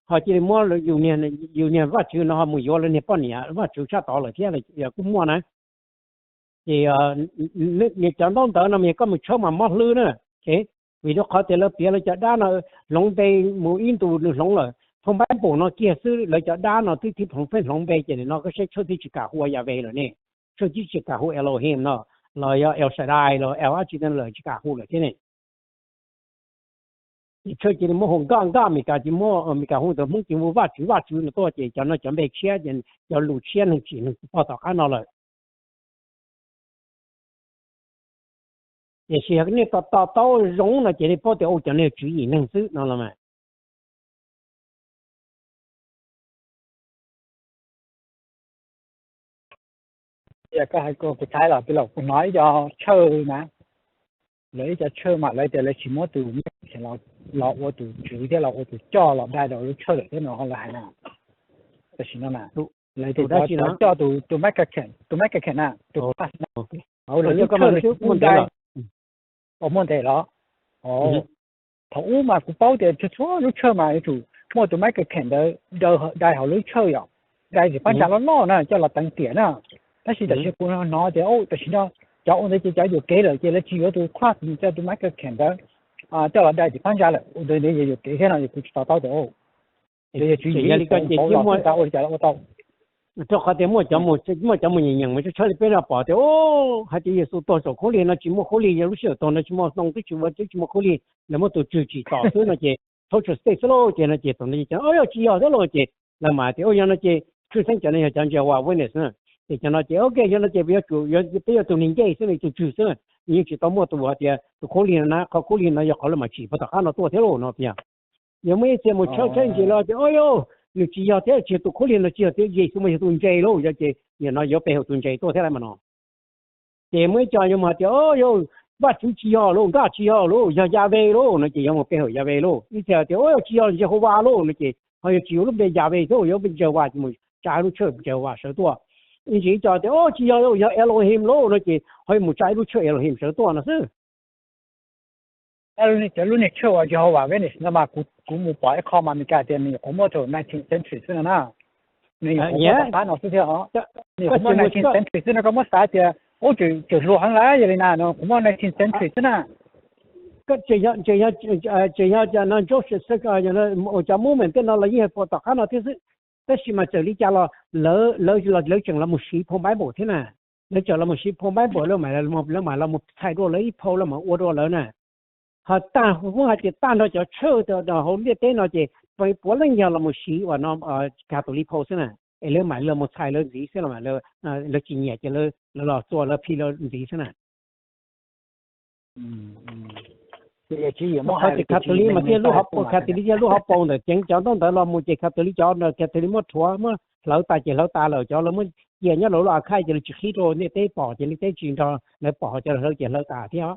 ho cia li muab yus niag vaj tswv no ho mus yuav lawv niag poj niam vaj tswv sab tod lawm thiab, kuj muaj na. Ces cov ntaub ntawv no mas yog koj mus tshawb mas mob hlwb na. Vim rau qhov tias lawv piav lawv cov dab no hloov npe mus ib ntus nws hloov lawm, phau Npaiv Npaum no kiag xwb lawv cov dab no twb thib phoov pheej hloov npe ces nim no koj saib Tshawj twb tsis kam hu ua Yahweh lawm ne. Tshawj twb tsis kam hu Elohim no los yog El Shaddai los El dab tsi no lawm tsis kam hu lawm thiab ne. Ces Tshawj cia li muab hu Nkaj Nkaj, Meskas ces muab Meskas hu ntawd, Hmoob ces hu Vaj Tswv Vaj Tswv no tuaj ces cov no cov npe tshiab, cov lus tshiab neeg tsim neeg pog tom qab no lawm. Tiam sis yog nej to to taub zoo no ces nej paub tias ua cov niag tswv yim neeg xwb no los mas. Koj hais kuv thaib los twb los kuv hnov ib co Tshawj na, lawv ib co Tshawj mas lawv tias lawv tsis muab tus Maiv Kas Kheem los ua tus tswv thiab los ua tus coj los dai rau lub Tshawj lawm thiab no lawv hais na. Tam sim no na, lawv tias cov coj tus, tus Maiv Kas Kheem, tus Maiv Kas Kheem na, tus pas na, lawv lub Tshawj lawv tsis pub dai. Muaj ntev los? Thaum ub mas kuv paub tias txhua txhua lub Tshawj mas yuav tsum muaj tus Maiv Kas Kheem ntawd dai hauv lub Tshawj yom, dai tsis pab ntsa loj loj na coj los teev tiam na. Tab sis tam sim kuv hnov tias tam sim no cov ua ntawd ces cov yuam kev lawm ces lawv tsis yuav tus cross coj tus Maiv Kas Kheem ntawd coj los dai tsis pab ntsa lawm, ua ntawd yuav yuam kev thiab no ces kuv tsis to taub tias yog tswv yim li ko ces ua li cas ua tau. Rau qhov tias muaj cov, muaj cov mus nyeem nyeem mas tshawb li peb no pom tias hais tias Yexus tuag saum khaub lig no tsis muaj khaub lig, yog lub sij hawm tuag no tsis muaj hmoo twb tsis ua twb tsis muaj khaub lig, lawv muab tus tswv tsim tom xwb no ces thab tshwm stage xwb lauj ces no ces thaum no ces o yog tsis yog thiab lauj ces lawv mas tias o yog no ces tshwj xeeb cov no yog cov Jehovah Witness na. Ces cov no ces ok yog no ces peb yuav tus niag ncej xwb no, tus tswv xwb na, yeej tsis tau muaj tus hais tias tus khaub lig no na, qhov khaub lig no yog qhov lawv mas tsim pog tom qab no tuaj thiab lauj no tiag. Yog muaj ib txhia mus tshawb tshawb ntsis los tias o yog nws tsis yog thiab, tsis yog tus khaub lig no tsis yog thiab, Yexus mas yog tus ntses lauj, yog ces nim no yuav pe hawm tus ntses tuaj thiab lauj mas no. Ces muaj ib co yuav mus hais tias o yog Vaj Tswv tsis yog lauj, Nkaj tsis yog lauj, yog Yahweh lauj no ces yuav mus pe hawm Yahweh lauj. Ib txhia tias o yog tsis yog Jehovah lauj no ces ho yuav tsis yuav lub npe Yahweh thiab, yuav npe Jehovah ces mus tsa lub tshawj Jehovah sawv tuaj. Ib ntsis ib co tias o tsis yog, yog Elohim lauj no ces ho yuav mus tsa ib lub tshawj Elohim sawv tuaj no xwb. Cov lub niag tshawj uas Jehovah Witness no mas kuv mus pom ib qho mas Meskas tias nws nyuam qhuav muaj thaum nineteen century xwb no na. Nws nyuam qhuav muaj tom qab no xwb thiab os. Nws nyuam qhuav muaj nineteen century xwb no koj muab xav tias ub tseem hluas heev lawm yog li na, nws nyuam qhuav muaj nineteen century xwb na. Tseem yog no Joseph, cov movement tej no los yeej yog tom qab no thiab xwb. Tab sis mas txawm li cas los lawv, lawv tseem los mus siv phau Bible thiab na. Lawv tseem los mus siv phau Bible, lawv mam, lawv mam los mus txhais dua lawv ib phau los mus ua dua lawv na. Ho tag, kuv hais tias tag nrho cov tshawj hauv ntiaj teb no ces puav leej yog los mus siv uas no Catholic phau xwb na, es lawv mam los mus txhais lawv ntxiv xwb los, lawv tsis nyiam ces lawv los txua lawv phi lawv ntxiv xwb na. Qhov tias Catholic mas thiaj lub hauv paus, Catholic thiaj lub hauv paus ntawm ceev cov ntaub ntawv los mus ces Catholic cov, Catholic muab rhuav muab hlawv tas ces hlawv tas lawm, cov lawv muab cia nyob rau lub archive ces lawv tsis qhib rau ntiaj teb pom ces ntiaj teb tsis nrog lawv pom, cov lawv hlawv ces hlawv tas thiab.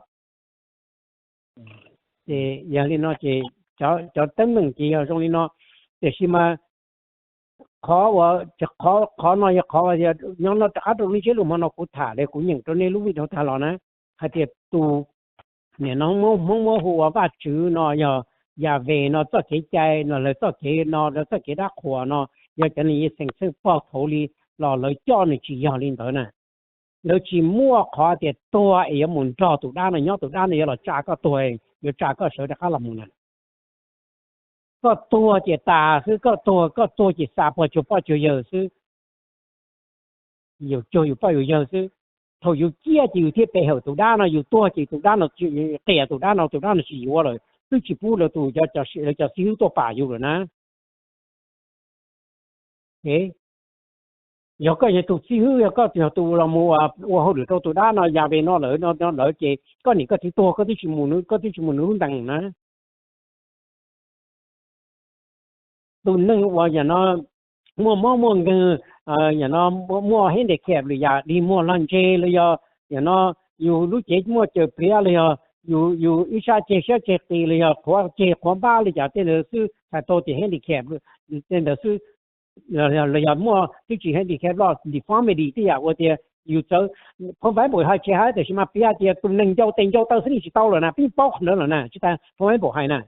Ces yog li no ces cov teeb meem ces yog zoo li no, tiam sis mas qhov uas, qhov no yog qhov nyob no rov qab rau lub ntsiab lus hmo no kuv tham li kuv nyeem rau nej lub video tag los na, hais tias tus, nim no Hmoob muab hu ua Vaj Tswv no yog Yahweh no txoj kev cai no, lawv txoj kev no, lawv txoj kev dab qhuas no, yog cov niag xeem xeej pog thaud li los lawv coj nws tsis yog li ntawd na. Lawv tsis muaj qhov tias tuag es yuav mus nrog tus dab no nyob, tus dab no yuav los tsa koj tuag, yuav tsa koj sawv rov qab los mus na. Koj tuag ces tas xwb, koj tuag, koj tuag ces xa puag cuag poj cuag yawg xwb. Yus cuag yus poj yus yawg xwb. Thaum yus ciaj ces yus thiaj pe hawm tus dab no, yus tuag ces tus dab no, qias tus dab no, tus dab no tsis yuav lawm, twb tsis pub lawv tus, lawv cov xib hwb tuaj pam yus lawm na. Yog koj yog tus xib hwb, yog koj yog tus los mus ua hauj lwm rau tus dab no, Yahweh no lawm no lawm ces koj niam koj txiv tuag koj twb tsis mus, koj twb tsis mus nws lub ntees na. Tus neeg uas yam no muaj mob muaj nkeeg, yam no muaj handicap los yam dig muag lag ntseg los yog yam no yus lub cev muaj cawm pliav los yog yus ib sab ceg siab ceg qis los yog qhuav ceg qhuav npab li cas tej ntawd xwb, txhais tau tias handicap tej ntawd xwb, los yog muaj twb tsis handicap los deformity tej yam uas tias yus txawv, phau Bible hais tsis hais, tiam sis mas piav tias tus neeg ncau tes ncau taw xwb yeej tsis tau lawm na, peb paub qhov ntawd lawm na, tsis tas phau Bible hais na.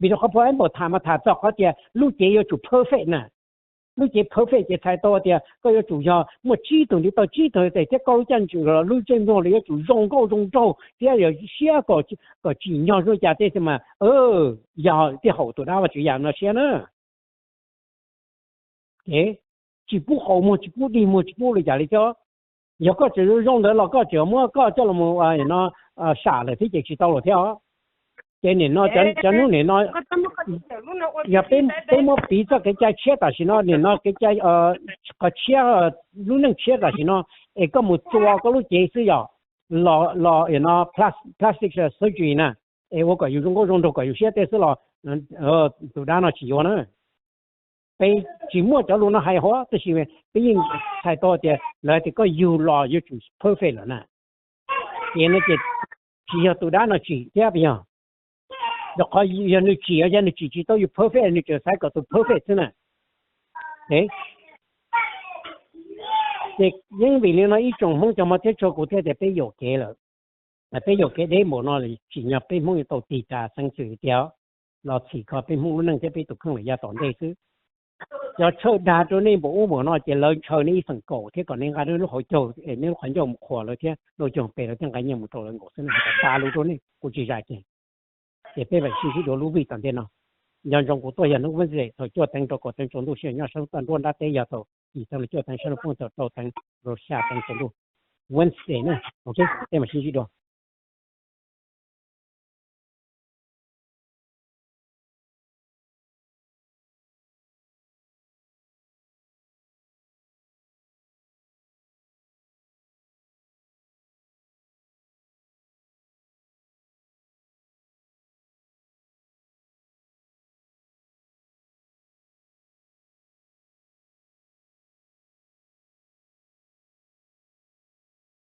Vim rau qhov phau Bible tham mas tham txog qhov tias lub cev yuav tsum perfect na. Lub cev perfect ces txhais tau tias koj yuav tsum yog muaj tsib tug ntiv taw tsib tug tes thiab koj lub caij ntswm los lub ntsej muag los yuav tsum zoo nkauj zoo nraug thiab yog siab kom tsim nyog zoo li cas tej xwb mas yog thiaj haum tus dab Vajtswv yam no siab na. Ces tsis pub qaus muag, tsis pub dig muag, tsis pub li cas li thiab. Yog koj tseem zoo ntawd los koj tseem muab koj coj los no sam lawm thiab ces tsis tau lawm thiab os. Ces nim no cov hnub nim no yog peb muab piv txoj kev cai tshiab tam sim no, nim no kev cai qhov tshiab, lub neej tshiab tam sim no, es koj mus txua koj lub cev xwb yog los no plastic surgery na, es ua kom yus zoo nkauj zoo nraug kom yus siab tej xwb los tus dab no tsis yuav na. Peb tsis muaj cov lus no hais huv, tab sis peb yeej txhais tau tias lawv tias koj yug los yuav tsum perfect lawm na. Ces no ces tsis yog tus dab no tsim thiab yog, rau qhov yog nws tsim, yog nws tsim tsis tau yus perfect, nws tseem xav kom tus perfect xwb na. Ces yeej vim li no ib tsoom Hmoob cov hmov thiab tshua kuv thiaj tias peb yuam kev lawm. Peb yuam kev deb npaum no tsim nyog peb Hmoob yuav tau tig tas xeeb xwm tiag, los txhim kho peb Hmoob lub neej thiab peb tus kheej lawm yav tom ntej xwb. Cov tshawj dag rau nej npaum ub npaum no ces lawv ntshaw nej ib feem kaum thiab kom nej nqa nej lub hauv caug, nej lub qhov ncauj mus qhuas lawv thiab, lub caug pes lawv thiaj nqa nyiaj mus rau lawv nkaus xwb na. Tas lus rau nej, kuv tsis zais kiag. Ces peb mam sib ntsib dua lub vij tom ntej no. Nco ntsoov kuv tuaj yog hnub Wednesday thaum cuaj teev rau kaum teev tsaus ntuj, sij hawm nyob sab toj nruab nrab teb yog thaum yim teev rau cuaj teev, sab nraud poob thaum rau teev rau xya teev tsaus ntuj. Wednesday na, ok, peb mam sib ntsib dua.